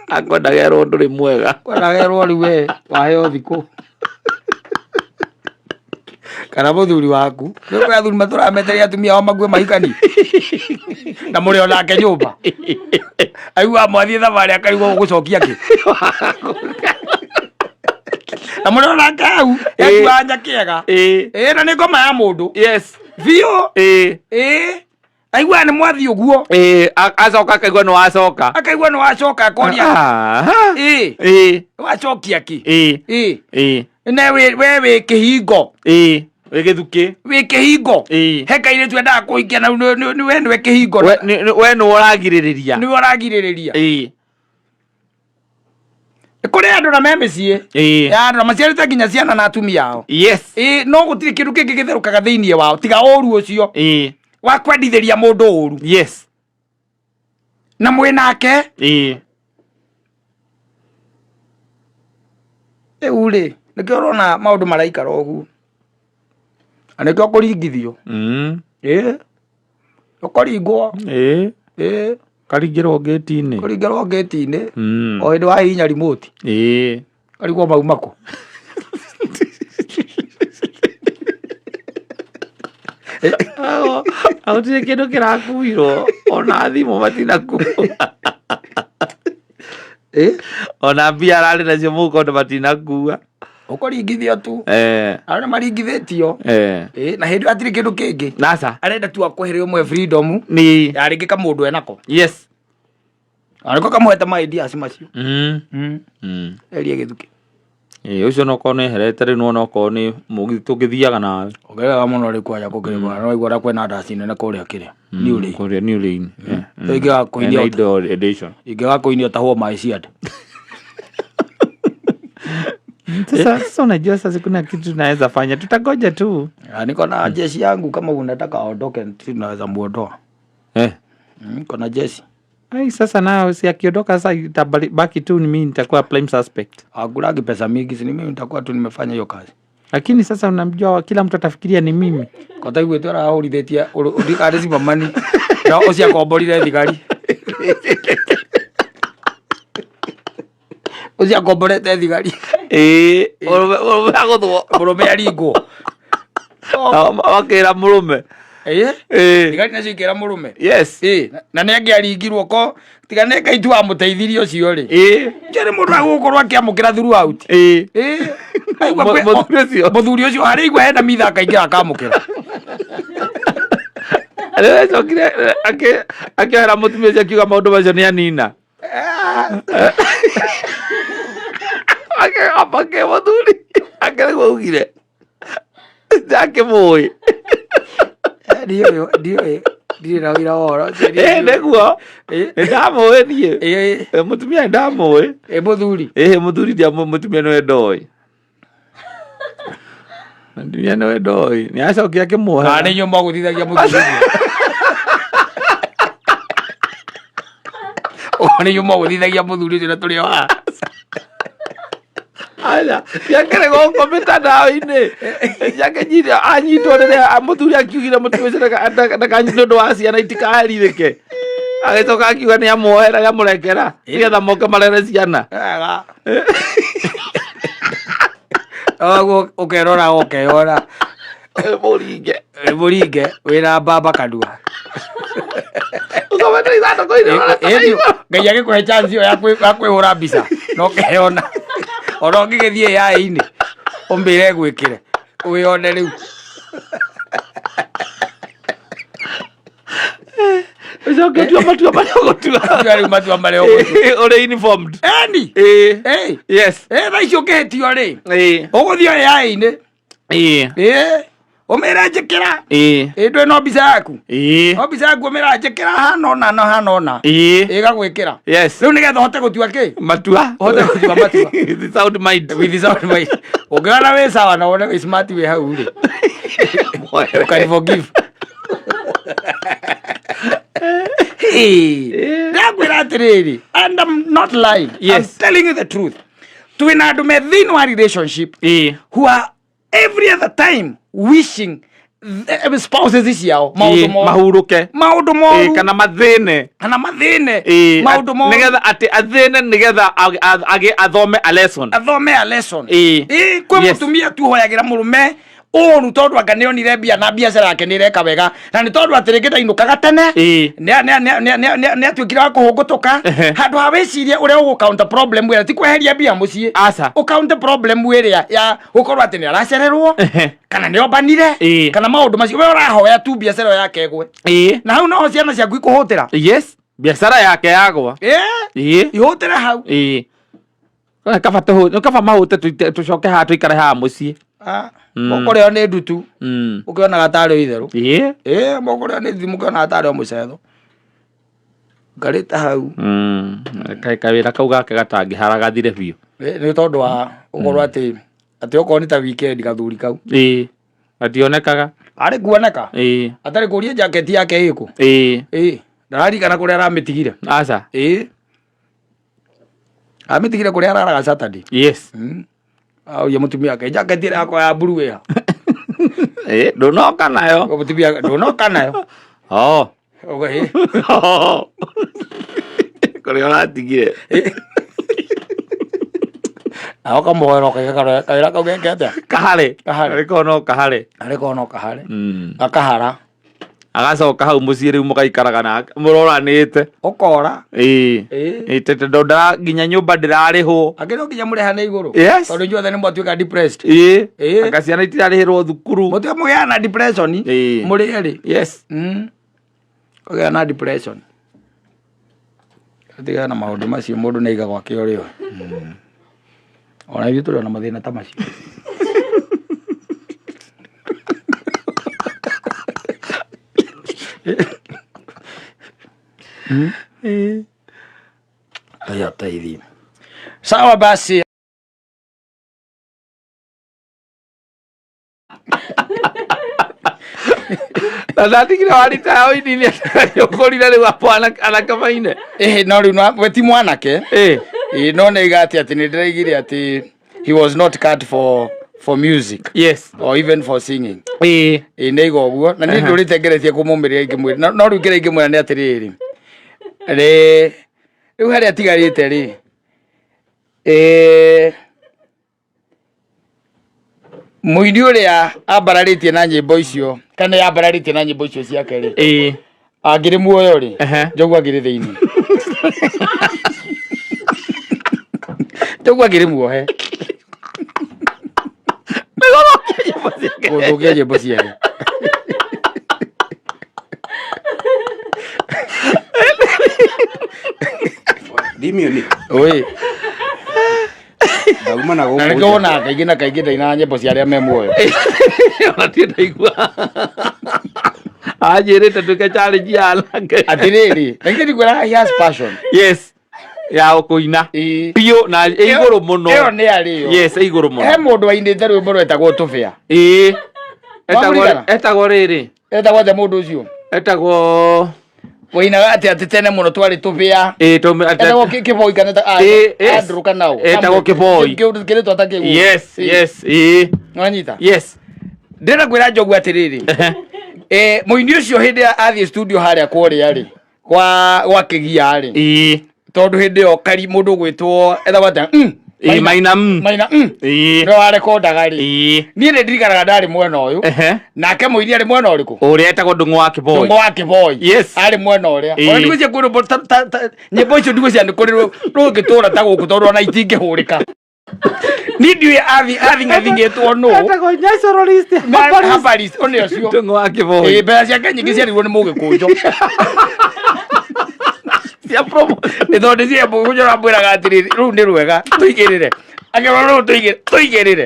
Akwendaga erwo ndũrĩ mwega. Kwendaga erwo rĩu we waheo thikũ. Kana mũthuri waku. Nĩ kwĩ athuri matũraga metereire atumia ao makue mahikani. Na mũrĩ o nake nyũmba. Aiguaga mwathiĩ thabarĩ akarigwo gũgũcokia kĩ. Na mũrĩ o nake hau ekuaga nyakĩega. Ĩĩ. Ĩĩ na nĩ ngoma ya mũndũ. Yes. Biũ. Ĩĩ. Ĩĩ. Aiguaga nĩ mwathiĩ ũguo. Ĩĩ, acoka akaigua nĩ wacoka. Akaigua nĩ wacoka akoria. Aha. Ĩĩ. Ĩĩ. Wacokia kĩ? Ĩĩ. Ĩĩ. Ĩĩ. Ne we wĩ kĩhingo. Ĩĩ. Wĩ gĩthukĩ. Wĩ kĩhingo. Ĩĩ. He kairĩtu endaga kũhikia na we nĩwe kĩhingo. We nĩwe ũragirĩrĩria. Nĩwe ũragirĩrĩria. Ĩĩ. Kũrĩ andũ na me mĩciĩ. Ĩĩ. Ya andũ na maciarĩte nginya ciana na atumia ao. Yes. Ĩĩ, no gũtirĩ kĩndũ kĩngĩ gĩtherũkaga thĩinĩ wao tiga ũru ũcio. Ĩĩ. Wa kwendithĩria mũndũ ũru. Yes. Na mwĩ nake. Ĩĩ. Rĩu rĩ, nĩkĩo ũrona maũndũ maraikara ũguo. Na nĩkĩo kũringithio. Ĩĩ. Ũkũringwo. Ĩĩ. Ĩĩ. Karingĩrwo ngĩti-inĩ. Kũringĩrwo ngĩti-inĩ. O hĩndĩ wahihinya remote. Ĩĩ. Karigwo mauma kũ. Gũtirĩ kĩndũ kĩrakuirwo ona thimũ matinakua. Ĩĩ. Ona mbia ararĩ nacio mũhuko andũ matinakua. Ũkũringithio tu. Eh. Arĩa maringithĩtio. Eh. Ĩĩ, na hĩndĩ ĩyo hatirĩ kĩndũ kĩngĩ. Nasa. Arenda tu akwehere ũmwe freedom. Ni. Ya rĩngĩ kamũndũ enako. Yes. Arĩko kamũhete ma ideas macio. Erie gĩthukĩ. Ĩĩ, ũcio no korwo nĩ eherete rĩu nĩwona okorwo nĩ mũgithi tũngĩthiaga nawe. Ongerera mũno rĩ kwanja kũngĩrĩ kwa. No waigua ũrĩa kwĩna ndaci nene kũrĩa kĩrĩa. New Lane. Kũrĩa New Lane. Ingĩaga kũinia Ena indo edition. Ingĩaga kũinia ũtahwo maĩ cia nda. Sasa unajua sasa kuna kitu tunaweza fanya, tutagoja tu. Niko na jeshi yangu, kama unataka aondoke tunaweza muondoa. Niko na jeshi. Ai, sasa nao si akiondoka sasa itabaki tu ni mimi nitakuwa prime suspect. Hakulagi pesa mingi, si ni mimi nitakuwa tu nimefanya hiyo kazi. Lakini sasa unamjua kila mtu atafikiria ni mimi. Kwa taigwe tu arahũrithĩtie ũrĩ cibamani na ũcio akomborire thigari. Ũcio akomborete thigari. Ĩĩ, mũrũme agũthwo. Mũrũme aringwo. Makĩra mũrũme. Ĩĩ. Ĩĩ. Thigari nacio ikĩra mũrũme. Yes. Ĩĩ, na nĩ angĩaringirwo ko tiga nĩ Ngai tu wamũteithirie ũcio rĩ. Ĩĩ. Ũcio nĩ mũndũ agũkorwo akĩamũkĩra throughout. Ĩĩ. Ĩĩ. Aigua kwĩ- Mũthuri ũcio. Mũthuri ũcio harĩa igua hena mitha akaingĩra akamũkĩra. Rĩrĩa acokire akĩohera mũtumia ũcio akiuga maũndũ macio nĩ anina. Akĩgamba kĩ mũthuri akĩrĩguo augire ndakĩmũĩ. Ndiũĩ, ndiũĩ, ndirĩ na ũira wa ũhoro ũcio. Ĩĩ nĩguo Ĩĩ. nĩ ndamũĩ niĩ. Ĩĩ. Ĩ, mũtumia nĩ ndamũĩ. Ĩ mũthuri. Ĩĩ mũthuri ndiamũĩ, mũtumia nĩwe ndoĩ. Mũtumia nĩwe ndoĩ. Nĩ acokire akĩmuohera. Kana nĩ inyuĩ mwagũthithagia mũthuri ũcio. Ũguo nĩ inyuĩ mwagũthithagia mũthuri ũcio na tũrĩ o haha. Aca, ciakĩrĩ gũkũ mĩtandao-inĩ. Ciakĩnyitwo, anyitwo rĩrĩa mũthuri akiugire mũtumia ũcio ndakanyitwo nĩ ũndũ wa ciana itikaherithĩke. Agĩcoka akiuga nĩ amuohera, nĩ amũrekera, nĩgetha moke marere ciana. Wega. Ũguo ũkerora ũkeyona. Mũringe. Mũringe wĩna mbamba kanua. Ũkomete ithandũkũ-inĩ ũrorete na igũrũ. Ngai agĩkũhe chance ĩyo ya kwĩhũra mbica na ũkeyona. Ona ũngĩgĩthiĩ yaĩ-inĩ ũmĩre gwĩkĩre wĩyone rĩu. Ũcoke ũtue matua marĩa ũgũtua. Tua rĩu matua marĩa ũgũtua. Ũrĩ informed. Eni. Ĩĩ. Ĩĩ. Yes. Ĩĩ thaa ici ũkĩhĩtio rĩ. Ĩĩ. Ũgũthiĩ yaĩ-inĩ. Ĩĩ. Ĩĩ. Ũmĩre njĩkĩra. Ĩĩ. Ĩĩ ndwĩ no mbica yaku. Ĩĩ. No mbica yaku ũmĩra njĩkĩra hana ũna na hana ũna. Ĩĩ. Ĩgagwĩkĩra. Yes. Rĩu nĩgetha ũhote gũtua kĩ? Matua. Ũhote gũtua matua. With sound mind. With sound mind. Ũngĩona wĩ sawa na wone wĩ smart wĩ hau rĩ. You can forgive. Hey, ndakwĩra atĩrĩrĩ, and I'm not lying. Yes. I'm telling you the truth. Twĩna andũ me thĩinĩ wa relationship Ĩĩ. who are every other time wishing the spouses ciao maũndũ Ĩĩ, moru. mahurũke. Maũndũ Ĩĩ, moru. kana mathĩne. Kana mathĩne. Ĩĩ, Maũndũ moru. nĩgetha atĩ athĩne nĩgetha athome a lesson. Athome a lesson. Ĩĩ. Ĩĩ, kwĩ Yes. mũtumia tu hoyagĩra mũrũme ũru tondũ anga nĩonire mbia na biacara yake nĩ ĩreka wega na nĩ tondũ atĩ rĩngĩ ndainũkaga tene Ĩĩ. nĩ atuĩkire wa kũhũngũtũka Ehe. handũ ha wĩcirie ũrĩa ũgũ counter problem ĩrĩa ti kweheria mbia mũciĩ Aca. ũ counter problem ĩrĩa ya gũkorwo atĩ nĩ aracererwo Ehe. kana nĩ ombanire Ĩĩ. kana maũndũ macio we ũrahoya tu biacara ĩyo yake ĩgwe Ĩĩ. na hau noho ciana ciaku ikũhũtĩra Yes. Biacara yake yagwa. Ĩĩ, Ĩĩ. ihũtĩre hau Ĩĩ. Kaba kaba mahũte tũcoke haha tũikare haha mũciĩ. Ah, Mm. mũkũrĩo nĩ ndutu ũkĩonaga tarĩ o itherũ Ĩĩ. Ĩĩ, mũkũrĩo nĩ ndutu mũkĩonaga tarĩ o mũcetho ngarĩte hau Kaĩ kawĩra kau gake gatangĩhara gathire biũ. Ĩ, nĩ tondũ wa ũkorwo atĩ atĩ okorwo nĩ ta weekend gathuri kau Ĩĩ. Gationekaga. Arĩ kuoneka Ĩĩ. Atarĩ kũria jaketi yake ĩkũ. Ĩĩ. Ĩĩ, ndararikana kũrĩa aramĩtigire. Aca. Ĩĩ, amĩtigire kũrĩa araraga Saturday. Yes. Auria mũtumia wake jaketi ĩrĩa yakwa ya blue ĩha. Ĩĩ, ndũnoka nayo. Mũtumia ndũnoka nayo. Oh. Ũguo, ĩĩ. Oh. Kũrĩa ũratigire. Na ũkamũhoera ũkaiga kawĩra kau geke atĩa? Kahare. Kahare. Arĩ no kahare. Arĩ korwo no kahare. Gakahara. Agacoka hau mũciĩ rĩu mũgaikaraga nake mũroranĩte. Ũkora. Ĩĩ. Ĩĩ. Ĩĩ, tondũ nginya nyũmba ndĩrarĩhwo. Angĩ no nginya mũrehane igũrũ. Yes. Tondũ inyuothe nĩ mwatuĩka depressed. Ĩĩ. Ĩĩ. Anga ciana itirarĩhĩrwo thukuru. Mũtige mũgĩaga na depression. Ĩĩ. Mũrĩ erĩ. Yes. Kũgĩa na depression. Tigana na maũndũ macio mũndũ nĩ aiga gwake ũrĩo. Ona ithuĩ tũrĩ ona mathĩna ta macio. Ngai ateithie. Sawa basi. Na ndatigire waritaya ũinini ũkũrire rĩu apo anake maine. Ĩhĩ no rĩu we ti mwanake. Ĩĩ. Ĩĩ no nĩ aiga atĩ atĩ nĩ ndĩraigire atĩ he was not cut for music. Yes. Or even for singing. Ĩĩ. Ĩĩ nĩ aiga ũguo na niĩ ndũrĩte ngeretie kũmũmĩrĩra ingĩmwĩra no rĩu kĩrĩa ingĩmwĩra nĩ atĩrĩrĩ. Rĩ rĩu harĩa atigarĩte rĩ ĩĩ mũini ũrĩa ambararĩtie na nyĩmbo icio kana yambararĩtie na nyĩmbo icio ciake rĩ Ĩĩ. angĩrĩ muoyo rĩ Ehe. njogu angĩrĩ thĩinĩ njogu angĩrĩ muohe gũthũkia nyĩmbo ciake Ndimioni. Oi. Ndauma na Na gũkũ nĩkĩo nja. wonaga kaingĩ na kaingĩ ndainaga nyĩmbo cia arĩa me muoyo. Ona ti ndaigua. Anjĩrĩte nduĩke challenge ya anake. Atĩrĩrĩ, na ithe ndikwĩraga he has passion. Yes. Ya kũina. Ĩĩ. Biũ na ĩ igũrũ mũno. Ĩyo nĩ arĩyo. Yes, ĩ igũrũ mũno. He mũndũ wainĩte rwĩmbo rwetagwo tũbĩa. Ĩĩ. Etagwo Wamũririkana? etagwo rĩrĩ. Etagwo atĩa mũndũ ũcio? Etagwo Wainaga atĩ atĩ tene mũno twarĩ tũbĩa. Ĩĩ tũme Etagwo kĩboi kana Ĩĩ, yes. Andrew kana ũ? Etagwo Kĩboi. Kĩrĩtwa ta kĩu. Yes, Ĩĩ. yes, ĩĩ. Wanyita? Yes. Ndĩrenda kwĩra Njogu atĩrĩrĩ. Mũini ũcio hĩndĩ ĩrĩa athiĩ studio harĩa kũrĩa rĩ, kwa gwa kĩgia rĩ. Ĩĩ. Tondũ hĩndĩ ĩyo kari mũndũ ũgwĩtwo etagwo atĩa? Ĩĩ, Maina Maina Nĩwe warekondaga rĩ. Niĩ nĩ ndirikanaga ndarĩ mwena ũyũ. Nake mũini arĩ mwena ũrĩkũ? Ũrĩa etagwo Ndung'u wa Kĩboi. Ndung'u wa Kĩboi. Yes. Arĩ mwena ũrĩa. Ona ndigwĩciria kwĩ rwĩmbo nyĩmbo icio ndigwĩciria nĩ kũrĩ rũngĩtũra ta gũkũ tondũ ona itingĩhũrĩka. Niĩ ndiũĩ athing'athing'ĩtwo nũ. Etagwo naturalist. Herbalist, ũnĩ ũcio. Ndung'u wa Kĩboi. Ĩĩ, mbeca ciake nyingĩ ciarirwo nĩ mũgĩkũnjo. Cia promotion. Nĩ tondũ cia mũgĩkũnjo ũramwĩraga atĩrĩrĩ, rũu nĩ rwega, tũigĩrĩre. Akĩrwo rũu tũigĩrĩre.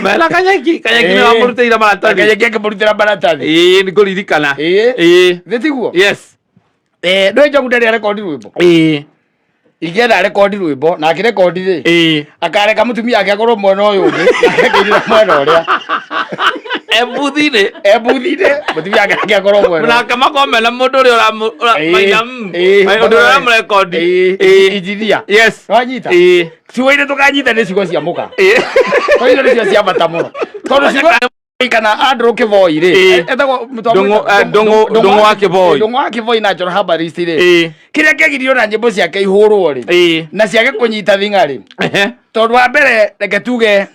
Mena Kanyeki, Kanyeki nĩ wamũrutĩire maratathi. Kanyeki akĩmũrutĩra maratathi. Ĩĩ, nĩ ngũririkana. Ĩĩ. Ĩĩ. Nĩ tiguo? Yes. Ndũĩ Njogu ndarĩ arekondi rwĩmbo? Ĩĩ. Ingĩenda arekondi rwĩmbo na akĩrekondi rĩ, Ĩĩ. akareka mũtumia wake akorwo mwena ũyũ ũngĩ, nake akĩinĩra mwena ũrĩa. E mbuthi-inĩ. E mbuthi-inĩ, mũtumia wake nake akorwo mwena ũyũ. Nake makorwo mena mũndũ ũrĩa maina Ĩĩ, ũndũ ũrĩa ũramũrekondi. Ĩĩ, engineer. Yes. Wanyita? Ĩĩ. Ciugo iria tũkanyita nĩ ciugo cia mũka. Ĩĩ. Tondũ icio nĩcio cia bata mũno. Tondũ ciugo kana Andrew Kĩboi rĩ, Ĩĩ. etagwo Ndung'u wa Kĩboi. Ndung'u wa Kĩboi na Njoro Herbalist rĩ, Ĩĩ. kĩrĩa kĩagirio na nyĩmbo ciake ihũrwo rĩ, Ĩĩ. na ciage kũnyita thing'a rĩ, tondũ wa mbere reke tuge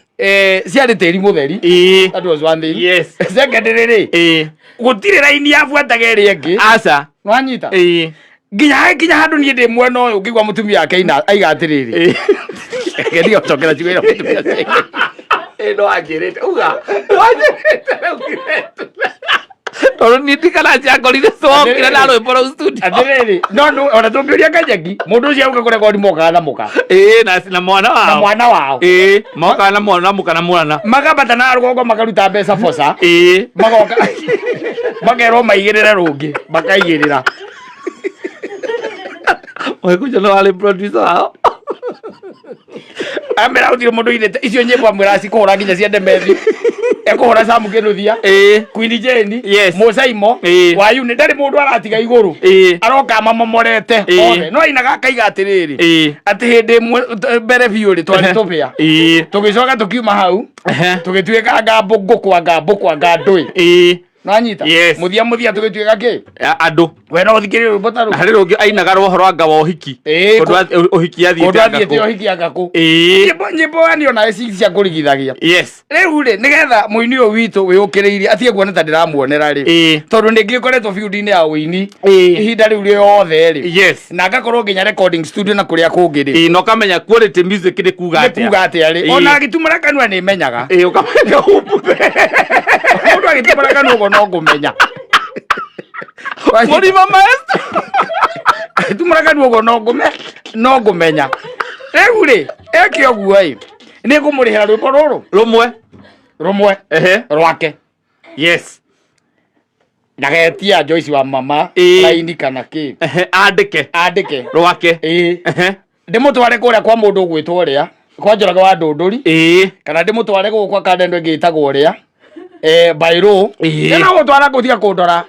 ciarĩ tĩri mũtheri. Ĩĩ. That was one thing. Yes. Second rĩ, Ĩĩ. gũtirĩ raini yabuataga ĩrĩa ĩngĩ. Aca. Nĩwanyita? Ĩĩ. Nginya handũ niĩ ndĩ mwena ũyũ ngĩigua mũtumia wake aiga atĩrĩrĩ. Ĩĩ. Reke ndige gũcokera ciugo iria mũtumia ũcio aiga. Ĩĩ, no anjĩrĩte uga. No anjĩrĩte rĩu ngirete. Tondũ niĩ ndikana ciakorire cokire na rwĩmbo rũu studio. Atĩrĩrĩ, no ona tũngĩũria Kanyeki, mũndũ ũcio auga kũrekondi mokaga na mũka. Ĩĩ, na mwana Na wao. mwana wao. Ĩĩ, mokaga na mwana na mũka na mwana. Makambata na rũgongo makaruta mbeca boca. Ĩĩ. Magoka makerwo maigĩrĩre rũngĩ, makaigĩrĩra. Mũgĩkũnjo nĩ warĩ producer wao. Amera gũtirĩ mũndũ ũinĩte icio nyĩmbo amwĩra cikũhũra nginya cia Ndemethi. Ekũhũra Sam Kĩnuthia. Ĩĩ. Queen Jane. Yes. Mũcaimo. Ĩĩ. Wayuni ndarĩ mũndũ aratiga igũrũ. Ĩĩ. Aroka amamomorete Ĩĩ. othe. No ainaga akaiga atĩrĩrĩ. Ĩĩ. Atĩ hĩndĩ ĩmwe mbere biũ rĩ twarĩ tũbĩa. Ĩĩ. Tũgĩcoka tũkiuma hau. Tũgĩtuĩka ngambũ ngũkũ anga mbũkũ anga ndũĩ. Ĩĩ. Nanyita? Yes. Mũthia mũthia tũgĩtuĩka kĩ? Andũ. We no ũthikĩrĩrie rwĩmbo ta rũu. Harĩ rũngĩ ainaga rwa ũhoro anga wa ũhiki. Ĩĩ, Kũndũ ũhiki Kũndũ athiĩte anga athiĩte kũ. ũhiki anga kũ. Ĩĩ. Nyĩmbo nyĩmbo yani ona ci cia kũrigithagia. Yes. Rĩu rĩ nĩgetha mũini ũyũ witũ wĩũkĩrĩirie atige kuona ta ndĩramuonera rĩ. Ĩĩ. Tondũ nĩ ngĩkoretwo field-inĩ ya ũini Ĩĩ. ihinda rĩu rĩothe rĩ. Yes. Na ngakorwo nginya recording studio na kũrĩa kũngĩ rĩ. Ĩĩ, na ũkamenya quality music nĩ kuga Nĩ atĩa. kuga atĩa rĩ. Ĩĩ. Ona agĩtumũra kanua nĩ menyaga. Ĩĩ, ũkamenya ũmbuthe. Mũndũ agĩtumũra kanua ũguo no ngũmenya. Mũrima maestro. Agĩtumũra kanua ũguo no ngũme no ngũmenya. Rĩu rĩ eke ũguo ĩ nĩ ngũmũrĩhĩra rwĩmbo rũrũ Rũmwe. rũmwe Ehe. rwake. Yes. Ndagetia Joyce wa mama Ĩĩ. raini kana kĩ Ehe, andĩke. andĩke. Rwake. Ĩĩ. Ehe. Ndĩmũtware kũrĩa kwa mũndũ ũgwĩtwo ũrĩa kwa Njoroge wa Ndũndũri Ĩĩ. kana ndĩmũtware gũkũ kwa kanda ĩno ĩngĩ ĩtagwo ũrĩa Bairũ. Ĩĩ. Kana gũtwara gũtiga kũndora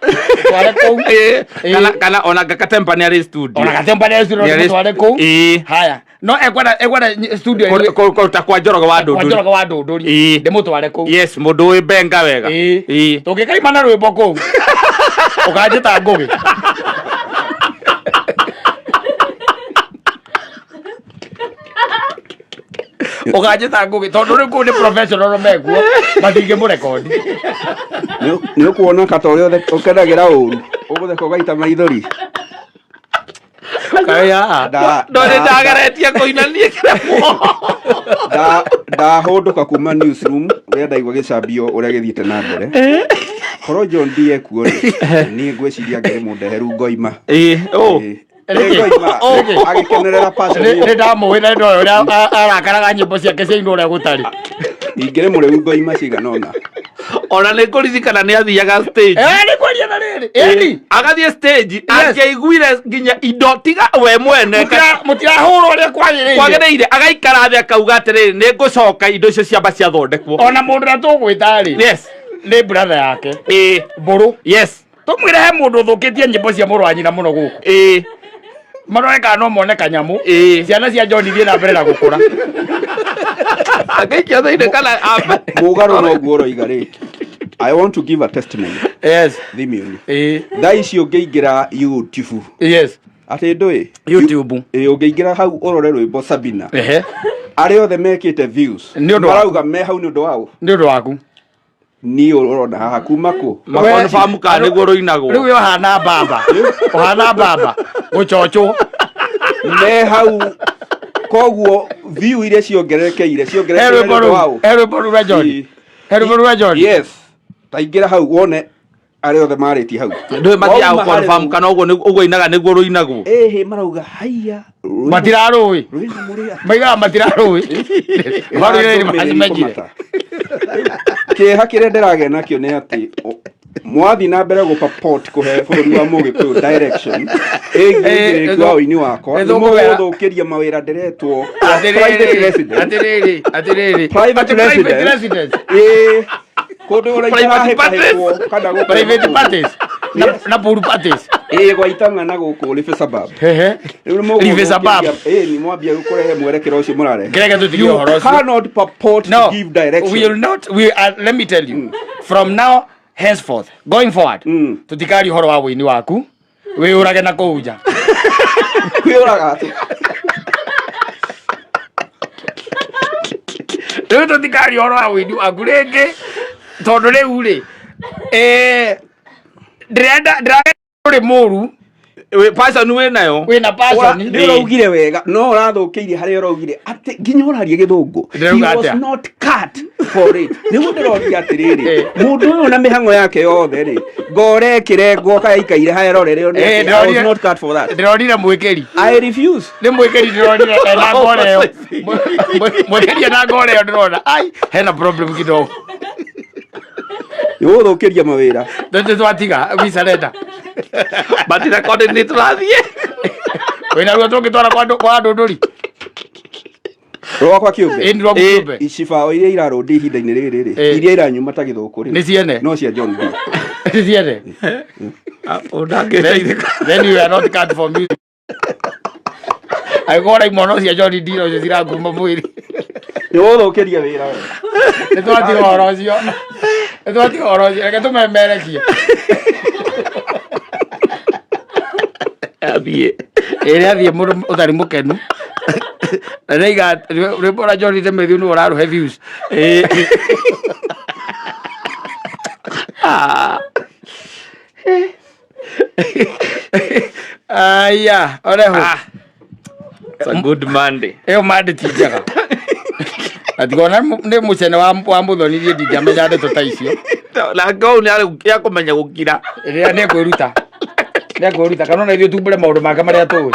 tware kũu. Ĩĩ. Ĩĩ. Kana ona Gatempa nĩ arĩ studio. Ona Gatempa nĩ arĩ studio Nĩ arĩ ndĩmũtware kũu. Ĩĩ. Haya no ekwenda studio ĩrĩ- Kũruta kwa Njoroge wa kwa Ndũndũri. Njoroge wa Ndũndũri. Ĩĩ. Ndĩmũtware kũu. Yes, mũndũ wĩ benga wega. Ĩĩ. Ĩĩ. Tũngĩkaima na rwĩmbo kũu ũkanjĩta Ngũgĩ. Ũkanjĩta Ngũgĩ tondũ rĩu kũu nĩ professional mekuo matingĩmũrekondi. Nĩ ũkuona kata ũrĩa ũkenagĩra ũru ũgũtheka ũgaita maithori. Kaya. No nĩ ndageretie kũina niĩ kĩremwo. Ndahũndũka kuma newsroom ũrĩa ndaigua gĩcambio ũrĩa gĩthiĩte na mbere. Korwo John D ekuo rĩ, niĩ ngwĩciria angĩrĩ mũndeheru ngoima. Ĩĩ, ũ. Ĩĩ. Ngoima agĩkenerera passion Nĩ ĩyo. nĩ ndamũĩ na ndoĩ ũrĩa arakaraga nyĩmbo ciake ciainwo ũrĩa gũtarĩ. Ingĩrĩ mũrĩu ngoima cigana ũna. Ona nĩ ngũririkana nĩ athiaga stage. Nĩ kwaria na rĩrĩ. Ĩni. Agathiĩ stage angĩaiguire nginya indo tiga we mwene Mũtirahũrwo ũrĩa kwagĩrĩire. Kwagĩrĩire agaikara thĩ akauga atĩrĩrĩ nĩ ngũcoka indo icio ciamba ciathondekwo. Ona mũndũ ũrĩa tũgwĩta rĩ. Yes. Nĩ brother yake. Ĩĩ. Mbũrũ. Yes. Tũmwĩre he mũndũ ũthũkĩtie nyĩmbo cia mũrũ wa nyina mũno gũkũ. Ĩĩ. Marore kana no mone kanyamũ. Ĩĩ. Ciana cia John ithiĩ na mbere na gũkũra. Angĩikia thĩinĩ kana ambe. Mũgarũ noguo ũroiga rĩ. I want to give a testimony. Yes. Thimioni. Ĩĩ. Thaa ici ũngĩingĩra YouTube. Yes. Atĩ ndũĩ? YouTube. Ĩĩ, ũngĩingĩra hau ũrore rwĩmbo Sabina. Ehe. Arĩa othe mekĩte views. Nĩ ũndũ waku. Marauga me hau nĩ ũndũ wao. Nĩ ũndũ waku. Niĩ ũrona haha kuma kũ? Makonfamu kana nĩguo rũinagwo. Rĩu we ũhana mbamba. Ũhana mbamba. Gũchochwo. Me hau koguo view iria ciongererekeire He ciongererekeire rwĩmbo nĩ ũndũ rũu. wao. He rwĩmbo rũu rwa John. Ĩĩ. He rwĩmbo rũu rwa John. Yes. Taingĩra hau wone arĩa othe marĩtie hau. Ndũĩ mathiaga Wauma harĩ gũkonfamu rũu. kana ũguo ũguo inaga nĩguo rũinagwo. Ĩhĩ marauga haiya. rwĩna- Matirarũĩ. Rwĩna mũrĩa. Maigaga matirarũĩ. Marũĩ macimejire. Kĩeha kĩrĩa ndĩragĩa nakĩo nĩ atĩ mwathiĩ na mbere gũ purport kũhe bũrũri wa mũgĩkũyũ direction ĩgiĩ wĩigĩrĩrĩki wa ũini wakwa ĩĩ, nĩ thũkũmera. mũgũthũkĩria mawĩra ndĩretwo private Atĩrĩrĩ. residence. Atĩrĩrĩ. Atĩrĩrĩ. Private Atĩ private residence. residence. Ĩĩ, kũndũ Private parties. ũraikara kana gũkũ Private parties. Na pool parties. Ĩĩ, gwa itang'a na gũkũ Life Suburb. Hehe. Rĩu nĩ Life Suburb. mũgũthũkĩria- ĩĩ, nĩ mwambia kũrehe mwerekera ũcio mũrarehe. Kĩreke tũtigie You ũhoro ũcio. cannot purport No, to give direction. we will not. We are, let me tell you, from now henceforth, going forward, tutikaria ũhoro wa wĩini waku, wĩyũrage na kũu nja. Kwĩyũraga atĩ. Rĩu tũtikaria ũhoro wa wĩini waku rĩngĩ, tondũ rĩu rĩ, eh, ndĩrenda ndĩrenda ũrĩ mũru, Passion wĩ nayo. wĩna passion. Nĩ ũraugire wega no ũrathũkĩirie harĩa ũraugire atĩ nginya ũraria gĩthũngũ. Ndĩrauga He was atĩa? not cut for it. Nĩguo ndĩroria atĩrĩrĩ, mũndũ ũyũ na mĩhang'o yake yothe rĩ, ngore ĩkĩrengwo kaya aikaire harerorere one Eh, atĩ I was ndĩronire- not cut for that. Ndĩronire mwĩkĩri. I refuse. Nĩ mwĩkĩri ndĩronire ena ngore ĩyo. Mwĩkĩri ena ngore ĩyo ndĩrona. Ai, hena problem kidogo. Nĩ ũgũthũkĩria mawĩra. Nĩ twatiga, we surrender. But recording nĩ tũrathiĩ. Wĩna ruo tũngĩtwara kwa andũ kwa ndũndũri. Rwakwa kĩũmbe. Ĩĩ nĩ rwaku Ĩĩ. kĩũmbe. Icibao iria irarũndi ihinda-inĩ rĩrĩ rĩ, Ĩĩ. iria iranyuma ta gĩthũkũ rĩ. Nĩ ciene. No cia John B. Nĩ ciene. Ũndangĩteithĩka. Then you are not cut for music. Angĩkorwo ũraimwo no cia John D nocio cirakuma mwĩrĩ. Nĩ ũgũthũkĩria wĩra we. Nĩ twatiga ũhoro ũcio. Nĩ twatiga ũhoro ũcio. Reke tũmemerekie. Athiĩ. Ĩrĩa athiĩ mũndũ ũtarĩ mũkenu. Na nĩaiga rwĩmbo rwa John D Matthew nĩwe ũrarũhe views. Ĩĩ. Ah. Aya, oreho. Ah. It's a good Monday. Ĩyo mande ti njega. Na tiga ona nĩ mũcene wa mũthoni niĩ ndingĩamenya ndeto ta icio. Na ngau nĩ akũmenya gũkira. Rĩrĩa nĩ ekwĩruta. Nĩ ekwĩruta kana ona ithuĩ tumbũre maũndũ make marĩa tũĩ.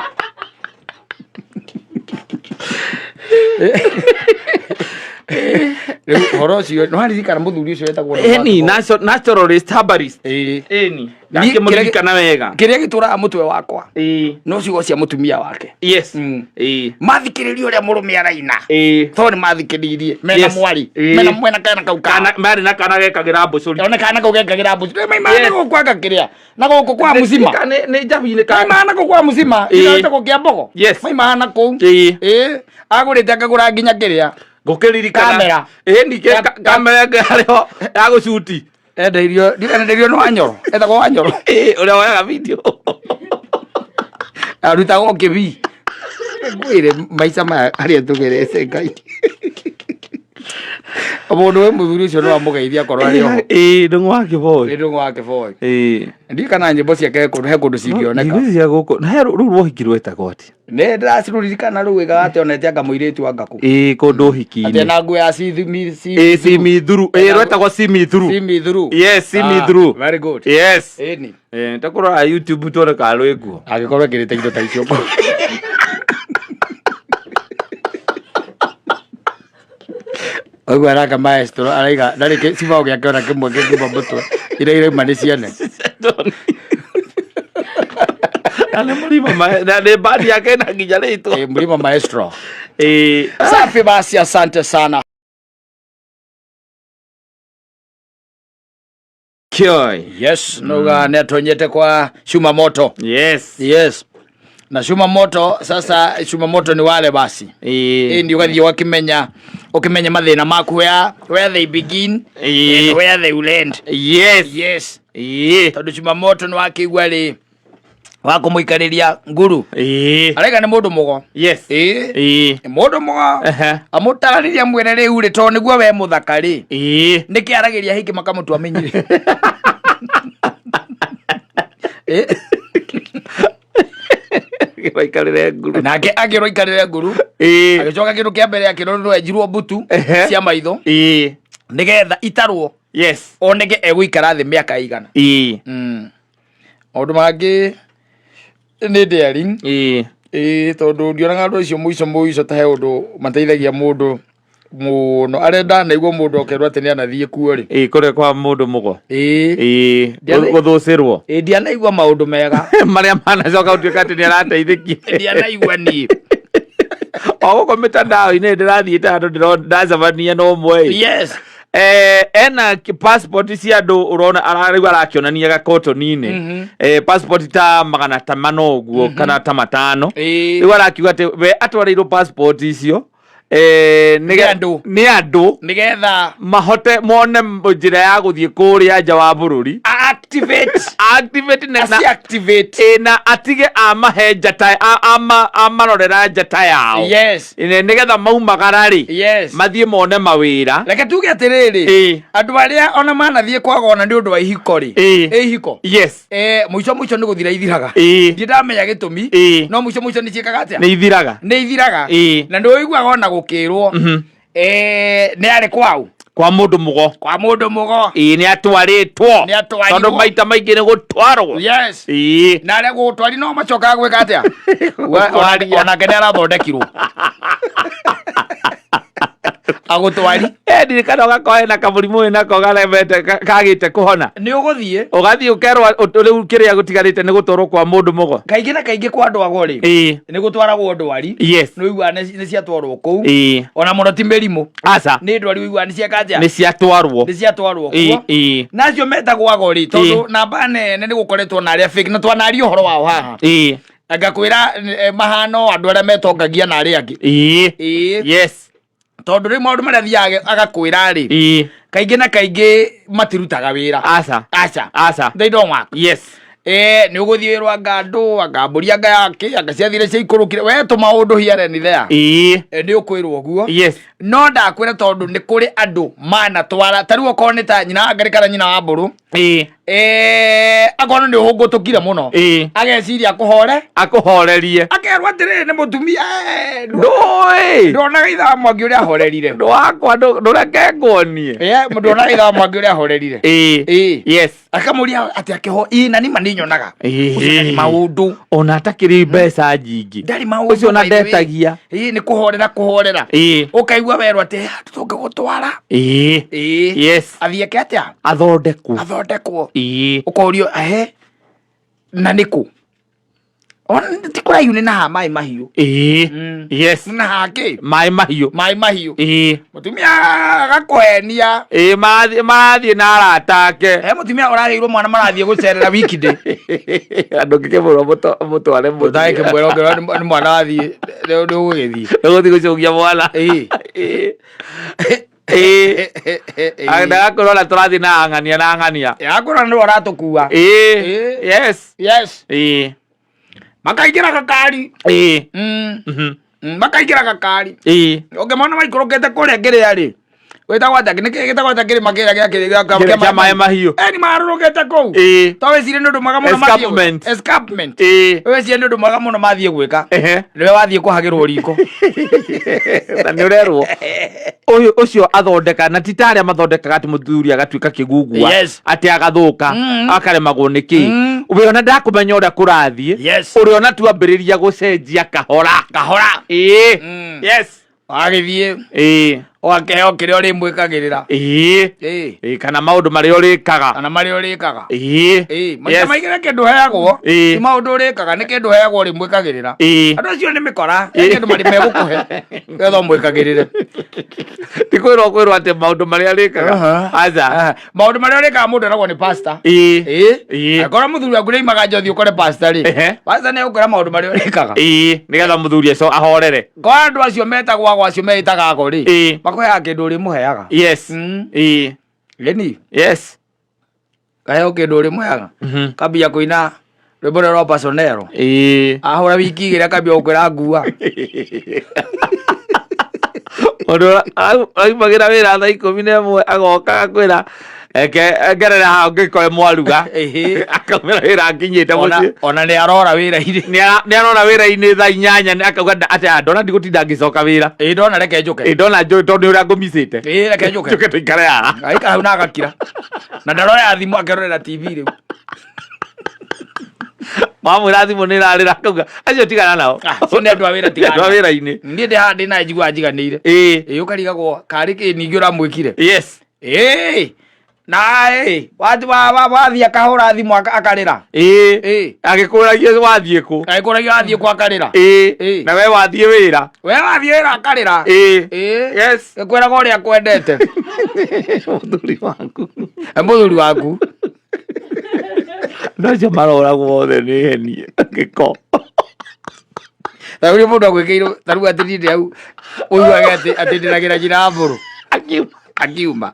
Rĩu ũhoro ũcio nĩ waririkana mũthuri ũcio wetagwo Ĩni, naturalist herbalist. Ĩĩ. Ĩni. Niĩ Ndakĩmũririkana wega. Kĩrĩa gĩtũraga mũtwe wakwa Ĩĩ. no ciugo cia mũtumia wake. Yes. Ĩĩ. Mathikĩrĩria ũrĩa mũrũme araina. Ĩĩ. Tondũ nĩ mathikĩrĩirie mena Yes. mwari Ĩĩ. mena mwena kana kau Kana marĩ na kana gekagĩra mbũcũri. ona kana kau gekagĩra mbuci maimana Yes. gũkũ anga kĩrĩa na gũkũ kwa mũcima Nĩ njabi-inĩ ka. maimana kũu kwa mũcima Ĩĩ. ĩtagwo kĩa mbogo Yes. maimana kũu Ĩĩ. ĩĩ agũrĩte akagũra nginya kĩrĩa Ngũkĩririkana. Kamera. Ĩni kamera ĩngĩ harĩ ya gũcuti. Endeirio ndikanendeirio nĩ Wanyoro etagwo Wanyoro. Ĩĩ, ũrĩa woyaga video. Arutagwo kĩbii. Ngwĩre maica maya harĩa tũgerete Ngai. Mũndũ wĩ mũthuri ũcio no amũgeithie akorwo arĩ oho. Ĩĩ, Ndũng'ũ wa Kĩboi. Nĩ Ndũng'ũ wa Kĩboi. Ĩĩ. Ndiũĩ kana nyĩmbo ciake he kũndũ cingĩoneka. Nyĩmbo cia gũkũ. Na he rũu rwa ũhiki rwetagwo atĩa? Nĩ ndĩracirũririkana rũu ĩgaga atĩ onete anga mũirĩtu anga kũ. Ĩĩ, kũndũ ũhiki-inĩ. Atĩ na nguo ya see Ĩĩ, see me through. Ĩĩ, rwetagwo see me through. See me through. Yes, see me through. Very good. Yes. Ĩni. Ĩĩ, tũkũrora YouTube tuone kana rwĩ kuo. Angĩkorwo ekĩrĩte indo ta icio. Ũguo araka maestro araiga ndarĩ gĩcibao gĩake ona kĩmwe kĩngiuma mũtwe iria irauma nĩ ciene. Na nĩ Mlima na nĩ bandi yake ĩna nginya rĩtwa. Eh, Mlima Maestro. Ĩĩ. Safi basi, asante sana. Kioi. Yes, nuga nĩ atonyete kwa Shuma Moto. Yes. Yes. Na cuma moto sasa, cuma moto ni wale basi. Ĩĩ. Ĩĩ, ndi ũgathiĩ ũgakĩmenya, ũkĩmenye mathĩna maku where they begin and where they will end. Yes. Tondũ cuma moto nĩ wakĩigua rĩ wa kũmũikarĩria nguru. Araiga nĩ mũndũ mũgo. Ĩĩ. Nĩ mũndũ mũgo. Amũtarĩria mwĩre rĩu rĩ, tondũ nĩguo we mũthaka rĩ. Nĩkĩ aragĩria hiki makamũtua menyire. Ĩĩ. Gĩraikarĩre nguru. Nake akĩrwo aikarĩre nguru. Agĩcoka kĩndũ kĩa mbere akĩrwo no enjirwo mbutu cia maitho. Nĩgetha itarwo. Oneke egũikara thĩ mĩaka ĩigana. Maũndũ mangĩ nĩ daring. Ĩĩ, tondũ ndionaga andũ acio mũico mũico ta he ũndũ mateithagia mũndũ mũno. Arĩa ndanaigua mũndũ akerwo atĩ nĩ anathiĩ kuo rĩ. Ĩĩ, kũrĩa kwa mũndũ mũgo. Ĩĩ. Ĩĩ, gũthũcĩrwo. Ĩĩ, ndianaigua maũndũ mega. Marĩa manacoka gũtuĩka atĩ nĩ arateithĩkire. Ndianaigua niĩ. O gũkũ mĩtandao-inĩ ndĩrathiĩte handũ ndacemania na ũmwe ĩ. Ena passport cia andũ ũrona rĩu arakĩonania gakotoni-inĩ. Passport ta magana ta mana ũguo, kana ta matano. Rĩu arakiuga atĩ we atwarĩirwo passport icio, Nĩ andũ. nĩ andũ. Nĩgetha mahote mone njĩra ya gũthiĩ kũrĩa nja wa bũrũri. Activate. Activate na, Asi activate. Na atige amahe njata, amarorera njata yao. Nĩgetha maumagara rĩ. Mathiĩ mone mawĩra. Reke tuge atĩrĩrĩ. Andũ arĩa ona manathiĩ kwagona nĩ ũndũ wa ihiko rĩ. Ĩ ihiko. Mũico mũico nĩ gũthira ithiraga. Ndirĩ ndamenya gĩtũmi. No mũico mũico nĩ ciĩkaga atĩa? Nĩ ithiraga. Nĩ ithiraga. Na nĩ ũiguaga ona gũkĩrwo. Nĩ arĩ kwao? Kwa mũndũ mũgo. Kwa mũndũ mũgo. Nĩ atwarĩtwo. Nĩ atwarirwo. Tondũ maita maingĩ nĩ gũtwarwo. Na arĩa gũtwari no macokaga gwĩka atĩa? Gũtwaria. Onake nĩ arathondekirwo. Agũtwari. Ndirikana ũgakorwo hena kamũrimũ wĩnako karemete, kagĩte kũhona. Nĩ ũgũthiĩ. Ũgathiĩ ũkerwo rĩu kĩrĩa gũtigarĩte nĩ gũtwarwo kwa mũndũ mũgo. Kaingĩ na kaingĩ kwa andũ ago rĩ. Nĩ gũtwaragwo ndwari. Nĩ ũiguaga nĩ ciatwarwo kũu. Ona mũno ti mĩrimũ. Aca. Nĩ ndwari ũiguaga nĩ cieka atĩa? Nĩ ciatwarwo. Nĩ ciatwarwo kuo. Na acio metagwo ago rĩ, tondũ namba nene nĩ gũkoretwo na arĩa fake, na twanaria ũhoro wao haha. Ngakwĩra, mahano andũ arĩa metongagia na arĩa angĩ. Tondũ rĩu maũndũ marĩa athiaga agakwĩra rĩ, kaingĩ na kaingĩ matirutaga wĩra. Aca. Aca. Aca. They don't work. Nĩ ũgũthiĩ wĩrwo anga andũ, anga mbũri, anga yake, anga ciathire ciaikũrũkire. We tũmaũndũ here and there. Nĩ ũkwĩrwo ũguo. No ndakwĩra tondũ nĩ kũrĩ andũ manatwara. Ta rĩu okorwo nĩ ta nyina wa Ngarĩ kana nyina wa Mbũrũ. Akorwo nĩ ũhũngũtũkire mũno. Ageciria akũhore. Akũhorerie. Akerwo atĩrĩrĩ nĩ mũtumia, Ndũĩ. Ndonaga ithaa wa Mwangi ũrĩa ahorerire. Ndwakwa, ndũreke nguonie. Ndonaga ithaa wa Mwangi ũrĩa ahorerire. Akamũria atĩ akĩho, ĩ, na nĩma nĩnyonaga. Ũcio ndarĩ maũndũ. Ona atakĩrĩ mbeca nyingĩ. Ndarĩ maũndũ, Ũcio ona by the way. ndetagia. Nĩ kũhorera, kũhorera. Ũkaigua werwo atĩ, tũngĩgũtwara. Athiĩ eke atĩa? Athondekwo. Athondekwo. Ũkorio, ehe, na nĩkũ? Ona ti kũraihu nĩ na haha maĩ mahiũ. Nĩ na haha kĩ? Maĩ mahiũ. Maĩ mahiũ. Mũtumia agakũhenia. Marathiĩ na arata ake. He mũtumia ũragĩirwo mwana marathiĩ gũcerera weekday. Andũ ngĩkĩmwĩra mũtware mũthiĩ. Ũtagĩkĩmwĩra ũngĩrora nĩ mwana wathiĩ, nĩ ũgũgĩthiĩ. Nĩ ũgũthiĩ gũcũgia mwana. Ndagakorwo na tũrathiĩ na ang'ania na ang'ania. Akorwo nĩwe ũratũkua. Makaingĩra gakari. Makaingĩra gakari. Ũngĩmona maikũrũkĩte kũrĩa kĩrĩa rĩ. Wĩtagwo atĩa? Nĩ kĩĩ gĩtagwo atĩa kĩrĩma kĩrĩa gĩa kĩrĩa gĩa Kĩrĩa kĩa maĩ mahiũ. Nĩ marũrũkĩte kũu. To wĩcirie nĩ ũndũ mwega mũno mathiĩ Escarpment. Escarpment. Wĩcirie nĩ ũndũ mwega mũno mathiĩ gwĩka. Nĩwe wathiĩ kũhagĩrwo riko. Na nĩ ũrerwo. Ũyũ ũcio athondeka na ti ta arĩa mathondekaga atĩ mũthuri agatuĩka kĩgugua. Atĩ agathũka, akaremagwo nĩ kĩ. We ona ndakũmenya ũrĩa kũrathiĩ. Ũrĩa ona tuambĩrĩria gũcenjia kahora. Kahora. Agĩthiĩ. Ũgakĩheo kĩrĩa ũrĩmwĩkagĩrĩra. Ĩĩ. Ĩĩ. Ĩĩ, kana maũndũ marĩa ũrĩkaga. Kana marĩa ũrĩkaga. Ĩĩ. Ĩĩ, maita Yes. maingĩ nĩ kĩndũ ũheagwo, Ĩĩ. ti maũndũ ũrĩkaga, nĩ kĩndũ ũheagwo ũrĩmwĩkagĩrĩra. Ĩĩ. Andũ acio nĩ mĩkora, he Ĩĩ. kĩndũ marĩ megũkũhe nĩgetha ũmwĩkagĩrĩre. Ti kwĩrwo kwĩrwo atĩ maũndũ marĩa arĩkaga. Aca. Aha. Maũndũ marĩa ũrĩkaga mũndũ eragwo nĩ pastor. Ĩĩ. Ĩĩ. Ĩĩ. Angĩkorwo mũthuri waku nĩaimaga nja ũthiĩ ũkore pastor rĩ, Ehe. pastor nĩ egũkwĩra maũndũ marĩa ũrĩkaga. Ĩĩ, nĩgetha mũthuri aco ahorere. Kwa andũ acio metagwo ago acio meĩtaga ago rĩ, Ĩĩ. makũheaga kĩndũ ũrĩmũheaga. Yes. Ĩĩ. Ĩni, Yes. kaheo kĩndũ ũrĩmũheaga. Kambia kũina rwĩmbo rũrĩa rwa Pasonero. Ĩĩ. Ahũra wiki igĩrĩ akambia gũkwĩra ngua. Mũndũ aumagĩra wĩra thaa 11 agoka agakwĩra eke ngerere haha ngĩkore mwaruga. Ĩhĩ. Akaumĩra wĩra akinyĩte Ona mũciĩ. ona nĩ arora wĩra-inĩ. Nĩ arora wĩra-inĩ thaa 8 akauga atĩ "Ah, ndona ndigũtinda ngĩcoka wĩra. Ĩĩ ndona reke njũke. Ĩ ndona njũĩ tondũ nĩ ũrĩa ngũmicĩte. Ĩĩ reke njũke. Njũke tũikare haha. Aikara hau na agakira. Na ndaroya thimũ akerorera TV rĩu. Wamwĩra thimũ nĩ ĩrarĩra akauga acio tigana nao. Ah, acio nĩ andũ a wĩra tigana. Andũ a wĩra-inĩ. Niĩ ndĩ haha ndĩ naye njiguaga njiganĩire. Ĩĩ. Ĩĩ ũkarigagwo karĩ kĩ ningĩ ũramwĩkire. Yes. Ĩĩ. Na ĩĩ wathiĩ akahũra thimũ akarĩra. Ĩĩ. Ĩĩ. Agĩkũragia wathiĩ kũ. Agĩkũragia wathiĩ kũ akarĩra. Ĩĩ. Ĩĩ. Na we wathiĩ wĩra. We wathiĩ wĩra akarĩra. Ĩĩ. Ĩĩ. Yes. Ĩkwĩraga ũrĩa akwendete. Mũthuri waku. E mũthuri waku. Andũ acio maroragwo othe nĩ heni gĩko. Ta rĩu mũndũ agwĩkĩirwo ta rĩu atĩ niĩ ndĩ hau ũiguage atĩ atĩ ndĩragĩra njĩra ya mbũrũ. Akiuma. Akiuma.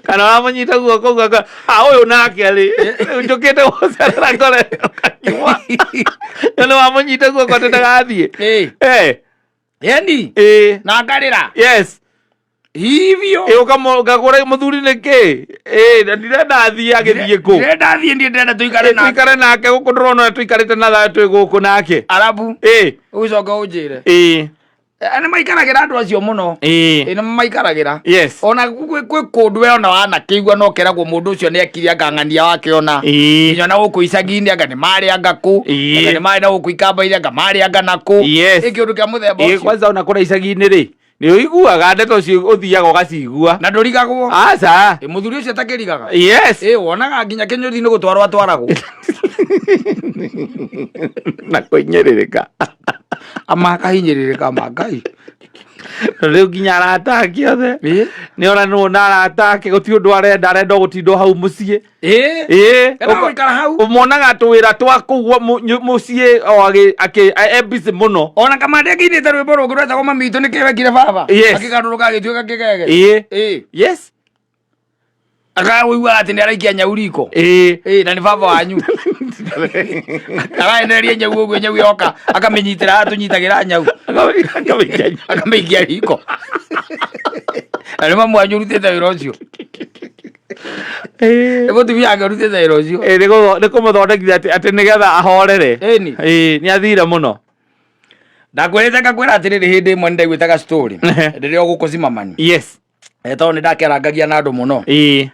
Kana wamũnyita guoko ũguo ah ũyũ nake rĩ rĩu njũkĩte gũcerera ngore akiuma. Nĩ wamũnyita guoko atĩ ndagathiĩ. Ĩĩ. Eh. Ĩni. Ĩĩ. Na ngarĩra. Yes. Hivyo. Ĩ ũkagũra mũthuri nĩkĩ? Ĩ na ndirenda athiĩ agĩthiĩ kũ? Ndĩrenda athiĩ niĩ ndĩrenda tũikare Ĩ, nake. tũikare nake gũkũ ndĩrona ũrĩa tũikarĩte na thayũ twĩ gũkũ nake. Arabu. Ĩ. Ũcoke ũnjĩre. Ĩ. Nĩ maikaragĩra andũ acio mũno. Ĩ. Ĩ nĩ maikaragĩra. Yes. Ona gwĩ kũndũ we ona wanakĩigua no keragwo mũndũ ũcio nĩ ekire anga ng'ania wake ona. Ĩ. Nginya na gũkũ icagi-inĩ anga nĩ marĩ anga kũ. Ĩ. Anga nĩ marĩ na gũkũ ikamba-inĩ anga marĩ anga na kũ. Yes. Ĩ kĩũndũ kĩa mũthemba Ĩ ũcio. kwanza ona kũrĩa icagi-inĩ rĩ nĩ ũiguaga ndeto ũcio ũthiaga ũgacigua. Na ndũrigagwo. Aca. Ĩ mũthuri ũcio atakĩrigaga. Yes. Ĩ wonaga nginya kĩnyũthi nĩ gũtwarwo atwaragwo. Na kũhinyĩrĩrĩka. Ama akahinyĩrĩrĩka ma Ngai. Rĩu nginya arata ake othe. Ĩ. Nĩ oranwo na arata ake gũtirĩ ũndũ arenda arenda o gũtindwo hau mũciĩ. Ĩ. Ĩ. Enda gũikara hau. Ũmonaga tũwĩra twa kũu mũciĩ o akĩ e busy mũno. Ona kamande akĩinĩte rwĩmbo rũngĩ rwetagwo mami witũ nĩkĩ wekire baba. Yes. Akĩgarũrũka agĩtuĩka kĩgege. Ĩ. Ĩ. Yes. Akawĩiguaga atĩ nĩ araikia nyau riko. Ĩ. Ĩ na nĩ baba wanyu. Araendereria nyau ũguo nyau yoka akamĩnyitĩra haha tũnyitagĩra nyau. Akamĩikia. Akamĩikia riko. Na nĩ mamu wanyu ũrutĩte wĩra ũcio. Nĩ mũtumia wake ũrutĩte wĩra ũcio. Ĩ nĩ kũmũthondekithia atĩ nĩgetha ahorere. Ĩni. Ĩ nĩ athire mũno. Ndakwĩrĩte ngakwĩra atĩrĩrĩ hĩndĩ ĩmwe nĩ ndaiguĩte ga story. Ehe. Rĩrĩa ũgũkũ Zimmerman. Yes. Tondũ nĩ ndakĩarangagia na andũ mũno. Ĩ.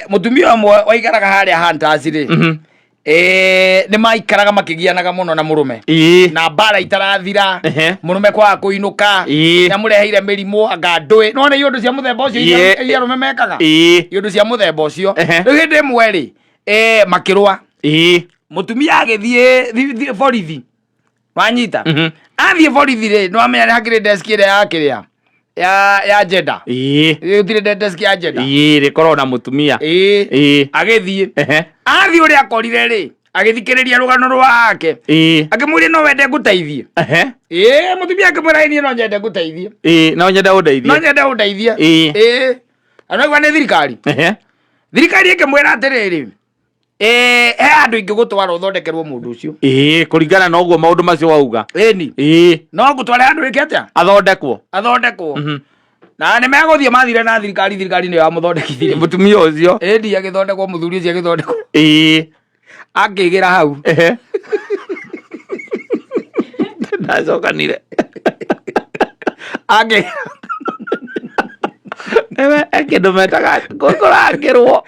Mũtumia ũmwe waikaraga harĩa Hunters rĩ. Nĩ maikaraga makĩgianaga mũno na mũrũme. Ĩ. Na mbara itarathira. Ehe. Mũrũme kwaga kũinũka. Ĩ. Nĩamũreheire mĩrimũ anga ndũĩ. Nĩwona iũndũ cia mũthemba ũcio Ĩ. iria arũme mekaga. Ĩ. Iũndũ cia mũthemba ũcio. Ehe. Rĩu hĩndĩ ĩmwe rĩ, makĩrũa. Ĩ. Mũtumia agĩthiĩ borithi. Wanyita? Athiĩ borithi rĩ, nĩwamenya nĩ hakĩrĩ desk ĩrĩa ya kĩrĩa ya gender. Ĩ. Gũtirĩ desk ya gender. Ĩ rĩkoragwo na mũtumia. Ĩ. Ĩ. Agĩthiĩ. Ehe. Athiĩ ũrĩa akorire rĩ, agĩthikĩrĩria rũgano rwake. Ĩ. Akĩmũria no wende ngũteithie. Ehe. Ĩ, mũtumia akĩmwĩra ĩ niĩ no nyende ngũteithie. Ĩ, no nyende ũndeithie. No nyende ũndeithie. Ĩ. Ĩ. Anaigua nĩ thirikari. Ehe. Thirikari ĩkĩmwĩra atĩrĩrĩ, he handũ ingĩgũtwara ũthondekerwo mũndũ ũcio. Ĩ, kũringana na ũguo maũndũ macio wauga. Ĩni. Ĩ. No ngũtware handũ ĩke atĩa? Athondekwo. Athondekwo. Na nĩ megũthiĩ mathire na thirikari, thirikari nĩyo yamũthondekithirie. Mũtumia ũcio. Ĩni agĩthondekwo, mũthuri ũcio agĩthondekwo. Ĩ. Akĩgĩra hau. Ehe. Ndacokanire. Akĩ Ewe kĩndũ metaga kũrangĩrwo.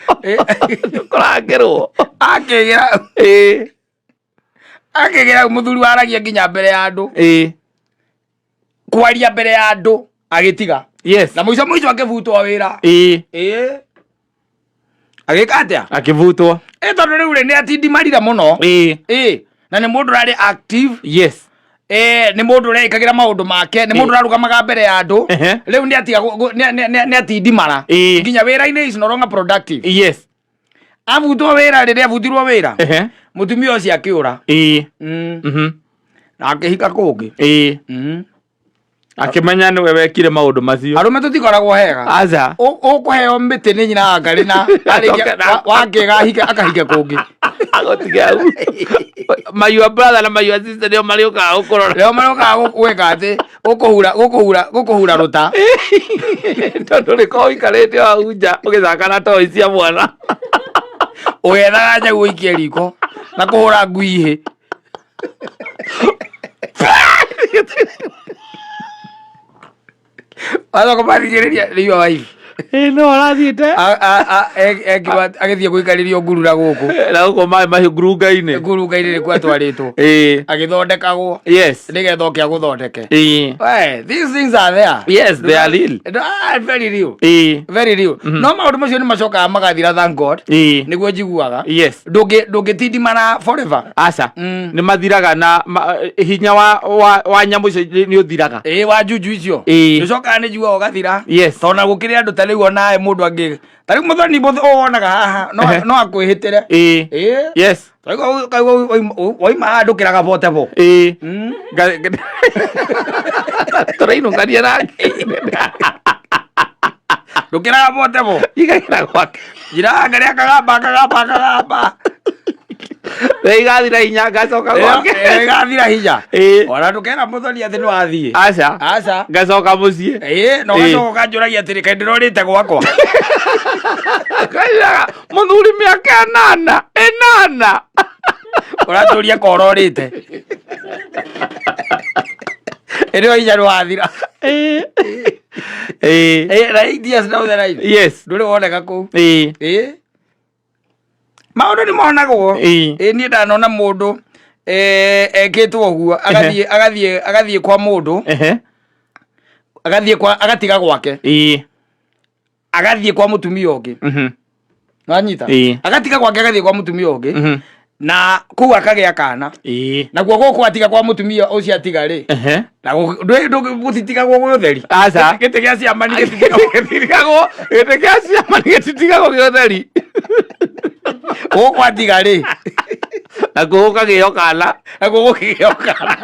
Kũrangĩrwo. Akĩgĩra. Ĩ. Akĩgĩra hau mũthuri waragia nginya mbere ya andũ. Ĩ. Kwaria mbere ya andũ. Agĩtiga. Yes. Na mũico mũico akĩbutwo wĩra. Ĩĩ. Ĩĩ, agĩka atĩa? Akĩbutwo. Ĩ, tondũ rĩu rĩ, nĩ atindimarire mũno. Ĩĩ. Ĩ, na nĩ mũndũ ũrarĩ active. Yes. Ĩ, nĩ mũndũ ũreĩkagĩra maũndũ make, nĩ mũndũ ũrarũgamaga mbere ya andũ. Rĩu nĩ atiga nĩ atindimara. Nginya wĩra-inĩ is no longer productive. Yes. Abutwo wĩra, rĩrĩa abutirwo wĩra, mũtumia ũcio akĩũra. Ĩĩ. Na akĩhika kũngĩ. Ĩĩ. Akĩmenya nĩwe wekire maũndũ macio. Arũme tũtikoragwo hega. Aca. Ũkũheo mĩtĩ nĩ nyina wa ngarĩ na arĩkia wakĩga ahike akahike kũngĩ. Agũtige hau. My your brother na my your sister nĩo marĩũkaga gũkũrora. Rĩo marĩũkaga gwĩka atĩ gũkũhura gũkũhura gũkũhura rũta. Tondũ rĩkorwo ũikarĩte o hau nja ũgĩthaka na toy cia mwana. Ũgethaga nyau ũikie riko na kũhũra ngui ihĩ. Wacoka mathikĩrĩria rĩu wife. Ĩĩ, no arathiĩte. Ekirwo agĩthiĩ gũikarĩrio ngurura gũkũ. Na gũkũ maĩ mahiũ ngurunga-inĩ. Ngurunga-inĩ nĩkuo atwarĩtwo. Ĩĩ. Agĩthondekagwo. Yes. Nĩgetha oke agũthondeke. Ĩĩ. We, these things are there. Yes, they are real. Ah, very real. Ĩĩ. Very real. No maũndũ macio nĩ macokaga magathira, thank God. Ĩĩ. Nĩguo njiguaga. Yes. Ndũngĩtindimana forever. Aca. Nĩ mathiraga na hinya wa nyamũ icio nĩ ũthiraga. Ĩĩ, wa juju icio. Ĩĩ. Ũcokaga nĩ njiguaga ũgathira. Yes. Tondũ na gũkĩrĩ andũ ta rĩu onawe mũndũ angĩ ta rĩu mũthoni wonaga haha no no akwĩhĩtĩre. Ĩĩ. Ĩĩ. Yes. Kaigua waima haha ndũkĩraga bote bo. Ĩĩ. Tũrainũkania nake. Ndũkĩraga bote bo. Igagĩra gwake. Njiraga ngarĩa akagamba akagamba akagamba. Rĩu igathira hinya ngacoka gwake. Ĩyo ĩgathira hinya. Ĩĩ. Ona ndũkera mũthoni atĩ nĩ wathiĩ. Aca. Aca. Ngacoka mũciĩ. Ĩĩ, na Ĩĩ. ũgacoka ũkanjũragia atĩrĩ, kaĩ ndĩrorĩte gwakwa? Kairaga mũthuri mĩaka ĩnana ĩnana. Ũratũria ka ũrorĩte. Ĩrĩ hinya nĩwathira. Ĩĩ. Ĩĩ. Ĩĩ, na 8 years down the line. Yes. Ndũrĩ woneka kũu. Ĩĩ. Ĩĩ. Maũndũ nĩ monagwo. Ĩĩ. Ĩĩ, niĩ ndanona mũndũ ekĩtwo ũguo, agathiĩ agathiĩ agathiĩ kwa mũndũ, agathiĩ kwa, agatiga gwake. Ĩĩ. Agathiĩ kwa mũtumia ũngĩ. Wanyita? Ĩĩ. Agatiga gwake agathiĩ kwa mũtumia ũngĩ. Na kũu akagĩa kana. Ĩĩ. Nakuo gũkũ atiga kwa mũtumia ũcio atiga rĩ. Na gũtitigagwo gwĩ ũtheri. Aca. Gĩtĩ gĩa ciama nĩ gĩtitigagwo. Gĩtitigagwo, gĩtĩ gĩa ciama nĩ gĩtitigagwo gĩ ũtheri. Gũkũ atiga rĩ. Nakuo gũkagĩo kana. Nakuo gũkĩgĩo kana.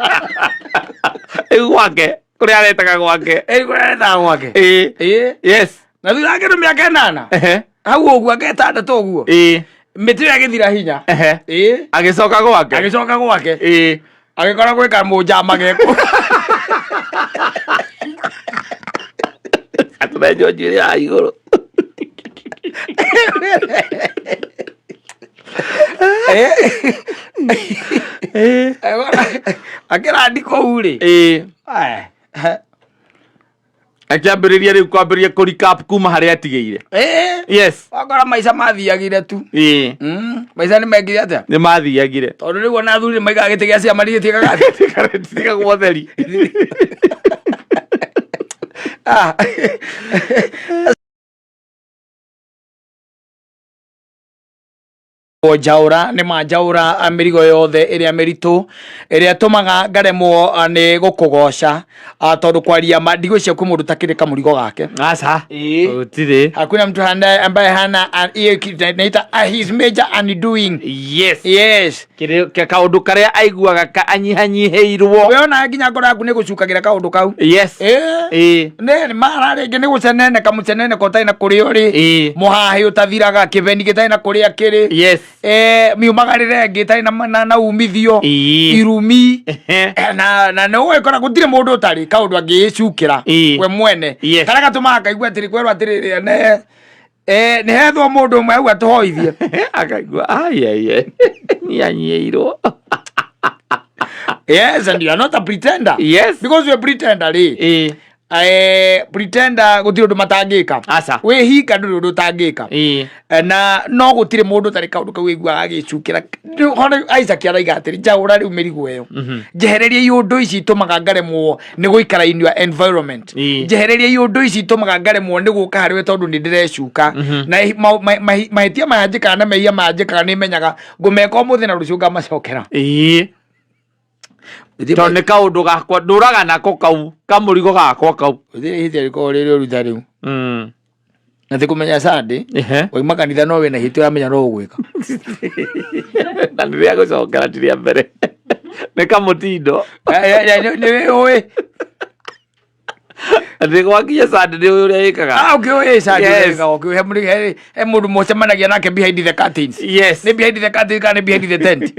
Rĩu gwake, kũrĩa aretaga gwake. Ĩĩ, kũrĩa aretaga gwake. Ĩĩ. Ĩĩ. Yes. Na thutha wa kĩndũ mĩaka 8. Hau ũguo anga 6 ũguo. Ĩĩ. Mĩtĩ ĩyo ĩgĩthira hinya. Ĩĩ. Agĩcoka gwake. Agĩcoka gwake. Ĩĩ. Agĩkora gwĩka mũnjama geko. Atũrenjwo njuĩrĩ ya igũrũ. Akĩrandi kũu rĩ. Ĩĩ. Akĩambĩrĩria rĩu kwambĩrĩria kũ recap kuma harĩa atigĩire. Ĩĩ. Yes. Wakora maica mathiagire tu. Ĩĩ. Maica nĩ mekire atĩa? Nĩ mathiagire. Tondũ rĩu ona athuri nĩ maigaga gĩtĩ gĩa ciama gĩtiĩkaga atĩa? Gĩtitigagwo ũtheri. Ah. Njaũra nĩ manjaũra mĩrigo yothe ĩrĩa mĩritũ ĩrĩa ĩtũmaga ngaremwo nĩ gũkũgoca, tondũ kwaria ma ndigwĩciria kwĩ mũndũ ũtakĩrĩ kamũrigo gake. Aca. Ĩĩ. Gũtirĩ. Hakuna mtu ambaye hana hiyo kitu inaita his major undoing. Yes. Yes. Kaũndũ karĩa aiguaga ka anyihanyihĩirwo. We ona nginya ngoro yaku nĩ gũcukagĩra kaũndũ kau. Yes. Ĩĩ. Ĩĩ. Nĩ mara rĩngĩ nĩ gũceneneka mũceneneko ũtarĩ na kũrĩa ũrĩ. Ĩĩ. Mũhahĩ ũtathiraga, kĩbeni gĩtarĩ na kũrĩa kĩrĩ. Yes. Miumagarĩre ĩngĩ ĩtarĩ na umithio. Ĩĩ. Irumi. Na nĩ ũgũgĩkora gũtirĩ mũndũ ũtarĩ kaũndũ angĩĩcukĩra Ĩĩ. we mwene. Yes. Karĩa gatũmaga akaigua atĩrĩ kwerwo atĩrĩrĩ nĩ hethwo mũndũ ũmwe hau atũhoithie. Akaigua ai nyianyieirwo. Yes, and you are not a pretender. Yes. Because you're a pretender rĩ. Ĩĩ. Pretender gũtirĩ ũndũ matangĩka. Aca. Wĩhinga ndũrĩ ũndũ ũtangĩka. Na no gũtirĩ mũndũ ũtarĩ kaũndũ kau aiguaga agĩcukĩra. Rĩu hona Isaac araiga atĩrĩ, njaũra rĩu mĩrigo ĩyo, njehereria iũndũ ici itũmaga ngaremwo nĩ gũikara in your environment, njehereria iũndũ ici itũmaga ngaremwo nĩ gũka harĩ we tondũ nĩ ndĩrecuka na mahĩtia maya njĩkaga na mehia maya njĩkaga nĩ menyaga ngũmeka ũmũthĩ na rũciũ ngamacokera. Tondũ nĩ kaũndũ gakwa ndũraga nako kau kamũrigo gakwa kau. Gũtirĩ ihĩtia rĩkoragwo rĩrĩ ũru ta rĩu na ti kũmenya Sunday wauma kanitha no wĩna ihĩtia ũramenya no ũgwĩka. Na nĩ rĩa gũcokera ti rĩa mbere, nĩ kamũtindo. Nĩ ũĩ. Atĩ gwakinya Sunday nĩ ũĩ ũrĩa ĩkaga. Ah, ũkĩũĩ Sunday ũrĩa ĩkaga, ũkĩũĩ he mũndũ mũcemanagia nake behind the curtains. Nĩ behind the curtains kana nĩ behind the tent?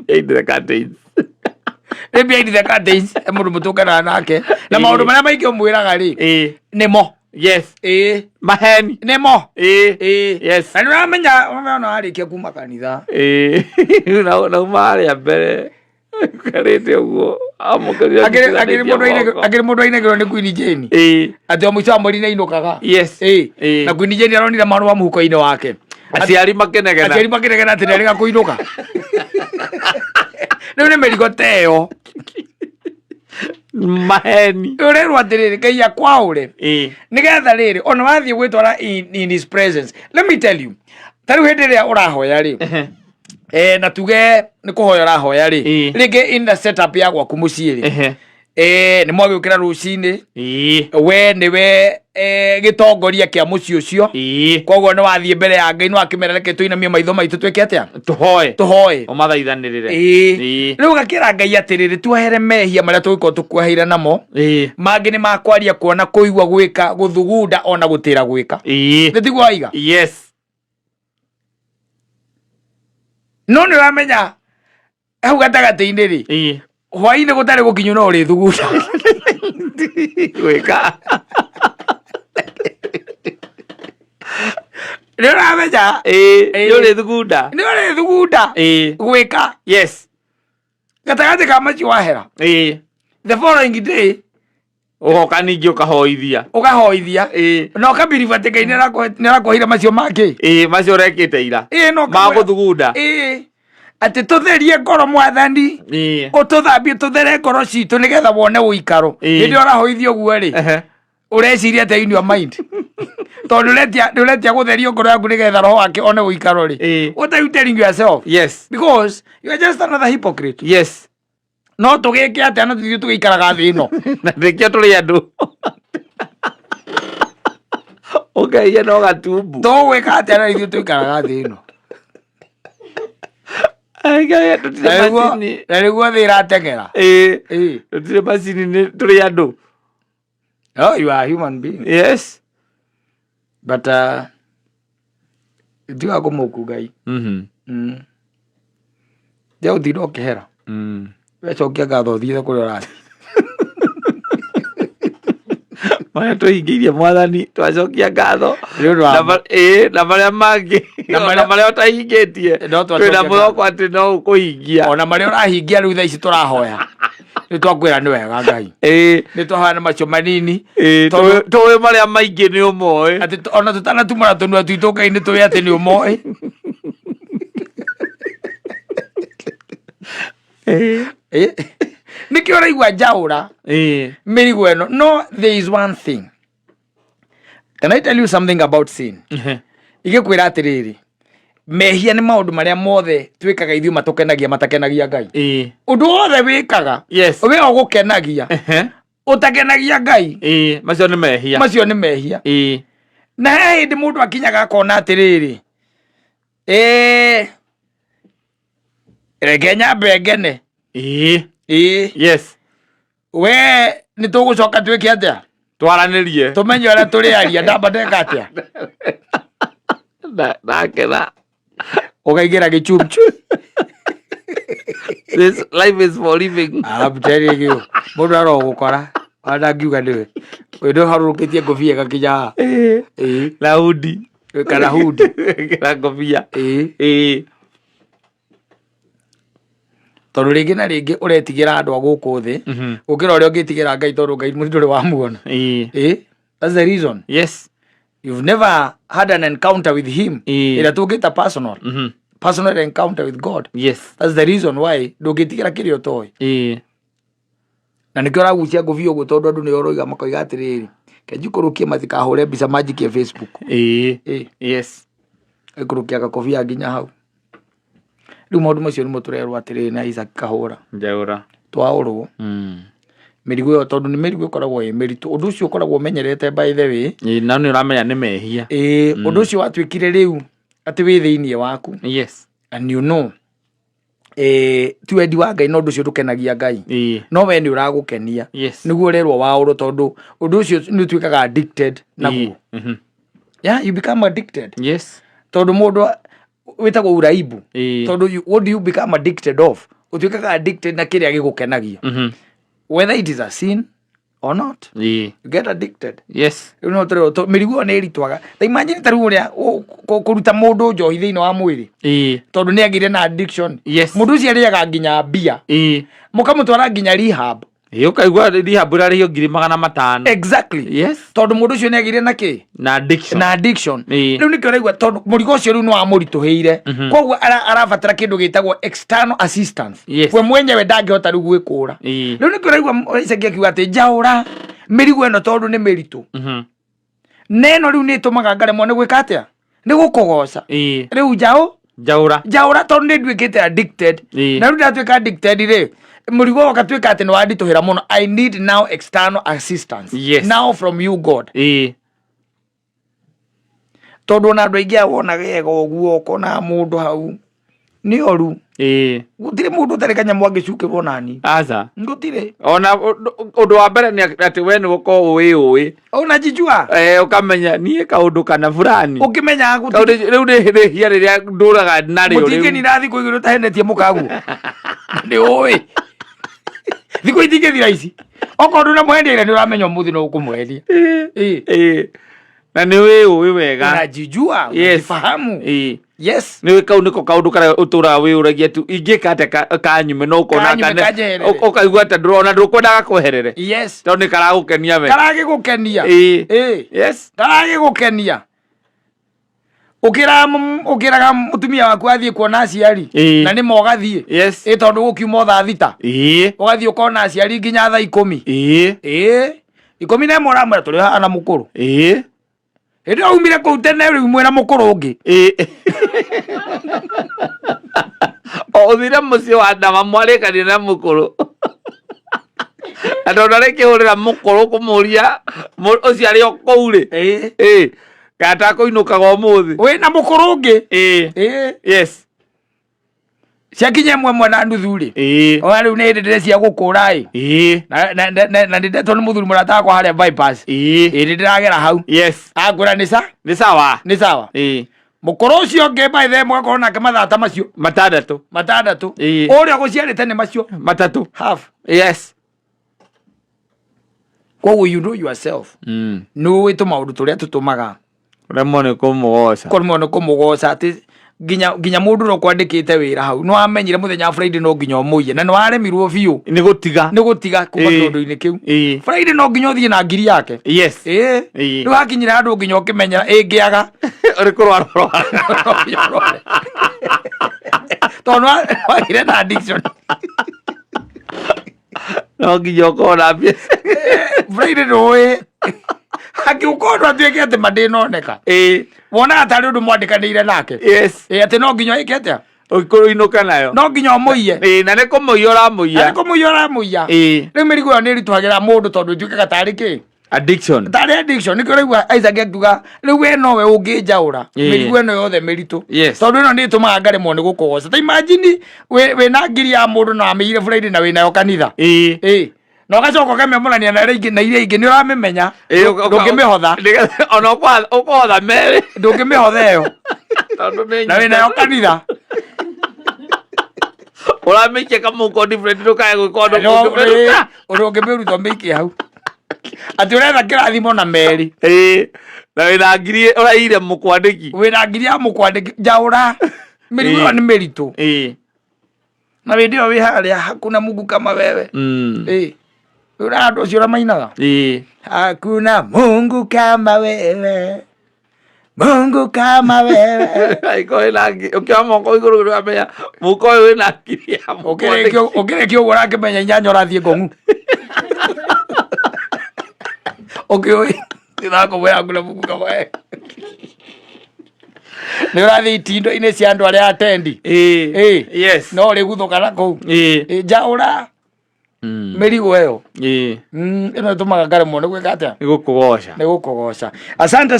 Behind the curtains. Nĩ behind the curtains, he mũndũ mũtũnganaga nake na maũndũ marĩa maingĩ ũmwĩraga rĩ, nĩmo. Maheni. Nĩmo. Na nĩ ũramenya ona warĩkia kuma kanitha. Nauma harĩa mbere karĩte ũguo amũkĩria. Akĩrĩ mũndũ ainagĩrwo nĩ Queen Jane atĩ o mũico wa mweri nĩ ainũkaga. Na Queen Jane aronire marũa mũhuko-inĩ wake. Aciari makenegena. Aciari makenegena atĩ nĩarĩga kũinũka. Rĩu nĩ mĩrigo ta ĩyo. Maheni. Ũrerwo atĩrĩrĩ, Ngai akwaũre nĩgetha rĩrĩ ona wathiĩ gwĩtwara in his presence. Let me tell you, ta rĩu hĩndĩ ĩrĩa ũrahoya rĩ, na tuge nĩ kũhoya ũrahoya rĩ, rĩngĩ in the setup ya gwaku mũciĩ rĩ, nĩ mwagĩũkĩra rũcinĩ, we nĩwe gĩtongoria kĩa mũciĩ ũcio, koguo nĩ wathiĩ mbere ya Ngai nĩ wakĩmera reke tũinamie maitho maitũ twĩke atĩa? Tũhoe. Tũhoe. Ũmathaithanĩrĩre. Rĩu ũgakĩra Ngai atĩrĩrĩ, tuohere mehia marĩa tũgĩkorwo tũkuoheire namo, mangĩ nĩ makwaria, kuona, kũigua, gwĩka, gũthugunda ona gũtĩra gwĩka. Nĩ tiguo waiga? Yes. No nĩ ũramenya hau gatagatĩ-inĩ rĩ, hwainĩ gũtarĩ gũkinyu no ũrĩthugunda. Gwĩka. Nĩ ũramenya. Nĩ ũrĩthugunda. Nĩ ũrĩthugunda gwĩka. Gatagatĩ ka macio wahera, the following day Ũgoka ningĩ ũkahoithia. Ũkahoithia na ũkabiribu atĩ Ngai nĩ arakũheire macio mangĩ. Macio ũrekĩte ira. No ma gũthugunda. Atĩ tũtherie ngoro Mwathani, ũtũthambie tũthere ngoro citũ nĩgetha wone ũikaro. Hĩndĩ ĩrĩa ũrahoithia ũguo rĩ, ũreciria atĩa in your mind? Tondũ nĩ ũretia gũtherio ngoro yaku nĩgetha roho wake one ũikaro rĩ, what are you telling yourself? Because you are just another hypocrite. No tũgĩke atĩa na tũthiĩ tũgĩikaraga thĩ ĩno? Na nĩkĩo tũrĩ andũ ũkaiya no gatumbu. Tũgwĩka atĩa na ithuĩ tũikaraga thĩ ĩno? Ai, tũtirĩ macini. Na nĩguo thĩ ĩrateng'era. Tũtirĩ macini, nĩ tũrĩ andũ. Oh, you are a human being. But tiga kũmũku Ngai. Tiga gũtinda ũkĩhera. Wecokia ngatho ũthiĩte kũrĩa ũrathiĩ. Marĩa tũhingĩirie Mwathani twacokia ngatho. Nĩ ũndũ wa Na marĩa mangĩ Na na marĩa ũtahingĩtie No twacokia twĩna mwĩhoko ngatho. atĩ no ũkũhingia. Ona marĩa ũrahingia rĩu thaa ici tũrahoya. Nĩ twakwĩra nĩ wega Ngai. Nĩ twahoya na macio manini. Tũĩ marĩa maingĩ nĩ ũmoĩ. Atĩ ona tũtanatumũra tũnua twitũ Ngai nĩ tũĩ atĩ nĩ ũmoĩ. Nĩkĩo ũraigua njaũra mĩrigo ĩno. No there is one thing. Can I tell you something about sin? Igĩkwĩra atĩrĩrĩ, mehia nĩ maũndũ marĩa mothe twĩkaga ithuĩ matũkenagia matakenagia Ngai. Ũndũ wothe wĩkaga we ũgũkenagia ũtakenagia Ngai, Macio nĩ mehia. Macio nĩ mehia. Na he hĩndĩ mũndũ akinyaga akona atĩrĩrĩ, reke nyambe ngene. We nĩ tũgũcoka twĩke atĩa? Twaranĩrie. Tũmenye ũrĩa tũrĩaria ndamba ndeka atĩa. Ndakena. Ũkaingĩra gĩchumchu. This life is for living. I'm telling you, mũndũ arogũkora ona ndangiuga nĩwe ũyũ nĩ ũharũrũkĩtie ngũbia ĩgakinya haha. Na hundi. Kana hundi. Kana ngobia. Tondũ rĩngĩ na rĩngĩ ũretigĩra andũ a gũkũ thĩ gũkĩra ũrĩa ũngĩtigĩra Ngai, tondũ Ngai ndũrĩ wamuona. Ĩ, that's the reason. You've never had an encounter with him ĩrĩa tũngĩta personal personal encounter with God. That's the reason why ndũngĩtigĩra kĩrĩa ũtoĩ. Na nĩkĩo ũragucia ngũbia ũguo, tondũ andũ nĩo ũroiga makoiga atĩrĩrĩ, kenjikũrũkie matikahũre mbica manjikie Facebook. Ĩ. Aikũrũkia gakobia nginya hau. Rĩu maũndũ macio nĩmo tũrerwo atĩrĩrĩ na Isaac Kahũra. Njaũra. Twaũrwo mĩrigo ĩyo, tondũ nĩ mĩrigo ĩkoragwo ĩ mĩritũ, ũndũ ũcio ũkoragwo ũmenyerete, by the way. Ĩ, na nĩ ũramenya nĩ mehia. Ĩ, ũndũ ũcio watuĩkire rĩu atĩ wĩ thĩiniĩ waku. And you know, ti wendi wa Ngai, na ũndũ ũcio ndũkenagia Ngai. No we nĩ ũragũkenia. Nĩguo ũrerwo waũrwo, tondũ ũndũ ũcio nĩ ũtuĩkaga addicted naguo. Yeah, you become addicted. Tondũ mũndũ wĩtagwo uraibu. Tondũ what do you become addicted of? Ũtuĩkaga addicted na kĩrĩa gĩgũkenagia, whether it is a sin or not. You get addicted. Rĩu no tũrerwo mĩrigo ĩyo nĩ ĩritwaga. Ta imagine ta rĩu ũrĩa kũruta mũndũ njohi thĩinĩ wa mwĩrĩ, tondũ nĩ agĩire na addiction. Mũndũ ũcio arĩaga nginya mbia, mũkamũtwara nginya rehab. Ĩ, ũkaigua rehab ĩrarĩhio 500,000. Tondũ mũndũ ũcio nĩ agĩire na kĩ? Na addiction. Na addiction. Rĩu nĩkĩo ũraigua, tondũ mũrigo ũcio rĩu nĩ wamũritũhĩire, koguo arabatara kĩndũ gĩtagwo external assistance. We mwenyewe ndangĩhota rĩu gwĩkũra. Rĩu nĩkĩo ũraigua Isaac akiuga atĩ njaũra mĩrigo ĩno, tondũ nĩ mĩritũ, na ĩno rĩu nĩ ĩtũmaga ngaremwo nĩ gwĩka atĩa? Nĩ gũkũgoca. Rĩu njaũ Njaũra. Njaũra, tondũ nĩ nduĩkĩte addicted. Na rĩu ndatuĩka addicted rĩ, mũrigo ũgatuĩka atĩ nĩ wanditũhĩra mũno. I need now external assistance. Now from you, God. Tondũ ona andũ aingĩ aya wonaga ega ũguo, ũkona mũndũ hau nĩ oru. Gũtirĩ mũndũ ũtarĩ kanyamũ angĩcukĩrwo nani. Aca. Gũtirĩ. Ona ũndũ wa mbere nĩ atĩ we nĩ gũkorwo wĩ ũĩ. Unajijua. Eh, ũkamenya niĩ kaũndũ kana fulani. Ũkĩmenyaga Kaũndũ rĩu nĩ rĩhia rĩrĩa ndũraga narĩo mũtingĩ rĩu. nina thikũ igĩrĩ ũtahenetie mũkaguo nĩ ũĩ thikũ itingĩthira ici, okorwo ndũnamũhendia ira, nĩ ũramenya ũmũthĩ no ũkũmũhendia. Ĩ. Ĩ. Na nĩ wĩ ũĩ wega. Unajijua. Unajifahamu. Nĩ kau nĩko kaũndũ karĩa ũtũraga wĩyũragia tu, ingĩka atĩa kanyume no ũkona Kanyume kanjeherere. Ũkaigua ta ndũrona ndũkwendaga kweherere, tondũ nĩ karagũkenia we. Karagĩgũkenia. Karagĩgũkenia. Ũkĩraga mũtumia waku athiĩ kuona aciari. Na nĩ ma ũgathiĩ. Ĩ, tondũ gũkiuma o thaa 6. Ũgathiĩ ũkona aciari nginya thaa 10. Ĩ, 11 ũramwĩra tũrĩ haha na mũkũrũ. Hĩndĩ ĩyo umire kũu tene, rĩu mwĩna mũkũrũ ũngĩ. O ũthire mũciĩ wa ndama mwarĩkania na mũkũrũ, na tondũ arĩkĩhũrĩra mũkũrũ kũmũria ũcio arĩ o kũu rĩ. Ĩ, kana takũinũkaga ũmũthĩ. Wĩna mũkũrũ ũngĩ. Ĩ. Ciakinya 1:30 rĩ, ona rĩu nĩ hĩndĩ ndĩrecia gũkũra ĩ. Na nĩ ndetwo nĩ mũthuri mũrata wakwa harĩa bypass. Ĩ, nĩ ndĩragera hau. Angwĩra nĩ sa Nĩ sawa. Nĩ sawa. Mũkũrũ ũcio ũngĩ, by the way, mũgakorwo nake mathaa ta macio. 6. 6. Ũrĩa ũgũciarĩte nĩ macio 3. Half. Koguo you know yourself. Nĩ ũĩ tũmaũndũ tũrĩa tũtũmaga Ũremwo nĩ kũmũgoca. Kũremwo nĩ kũmũgoca, atĩ nginya mũndũ ũrĩa ũkwandĩkĩte wĩra hau, nĩ wamenyire mũthenya wa Friday no nginya ũmũiye, na nĩ waremirwo biũ nĩ gũtiga. Nĩ gũtiga kuma kĩũndũ-inĩ kĩu. Friday no nginya ũthiĩ na ngiri yake. Rĩu hakinyire handũ nginya ũkĩmenyera ĩngĩaga Ũrĩ kũrwara ũrwara. Tondũ wagire na addiction. No nginya ũkorwo na mbia. Friday ndũĩ angĩũka ũndũ atuĩke atĩ ma ndĩnoneka. Wonaga tarĩ ũndũ mwandĩkanĩire nake. Ĩ, atĩ no nginya ĩke atĩa? Ũkũinũka nayo. No nginya ũmũiye. Ĩ, na nĩ kũmũiya ũramũiya. Nĩ kũmũiya ũramũiya. Rĩu mĩrigo ĩyo nĩ ĩritũhagĩra mũndũ, tondũ ĩtuĩkaga tarĩ kĩ? Addiction. Tarĩ addiction. Nĩkĩo ũraigua Isaac akiuga rĩu we nowe ũngĩnjaũra mĩrigo ĩno yothe mĩritũ, tondũ ĩno nĩ ĩtũmaga ngaremwo nĩ gũkũgoca. Ta imagine wĩna ngiri ya mũndũ na wamĩire Friday na wĩnayo kanitha. Ĩ, na ũgacoka ũkamĩamũrania na iria ingĩ, na iria ingĩ nĩ ũramĩmenya. Ndũngĩmĩhotha. Ona ũkũhotha merĩ. Ndũngĩmĩhotha ĩyo. Tondũ nĩ Na wĩnayo kanitha. Ũramĩikia kamũhuko different, ndũkae gwĩka ũndũ No, ũngĩmĩruta. Ũndũ ũngĩmĩruta ũmĩikie hau atĩ ũretha kĩrathimo na merĩ. Ĩ, na wĩna ngiri ũraire mũkwandĩki. Wĩna ngiri ya mũkwandĩki. Njaũra mĩrigo ĩyo, nĩ mĩritũ. Na hĩndĩ ĩyo wĩ harĩa hakuna Mungu kama wewe. Ĩ ũrĩa andũ acio ũrĩa mainaga, hakuna Mungu kama wewe, Mungu kama wewe. Angĩkorwo wĩna ũkĩoya moko igũrũ nĩũramenya mũhuko ũyũ wĩna ngiri ya Ũkĩrĩkia ũkĩrĩkia ũguo ũrakĩmenya inyanya ũrathiĩ ngong'u ũkĩũĩ ndĩrakũmwĩra hakuna Mungu kama wewe, nĩ ũrathiĩ itindo-inĩ cia andũ arĩa atendi. Ĩĩ. Yes. No ũrĩguthũka na kũu. Ĩĩ. Ĩ, njaũra mĩrigo ĩyo. Ĩĩ. Ĩno ĩtũmaga ngaremwo nĩ gwĩka atĩa? Nĩ gũkũgoca. Nĩ gũkũgoca. Asante.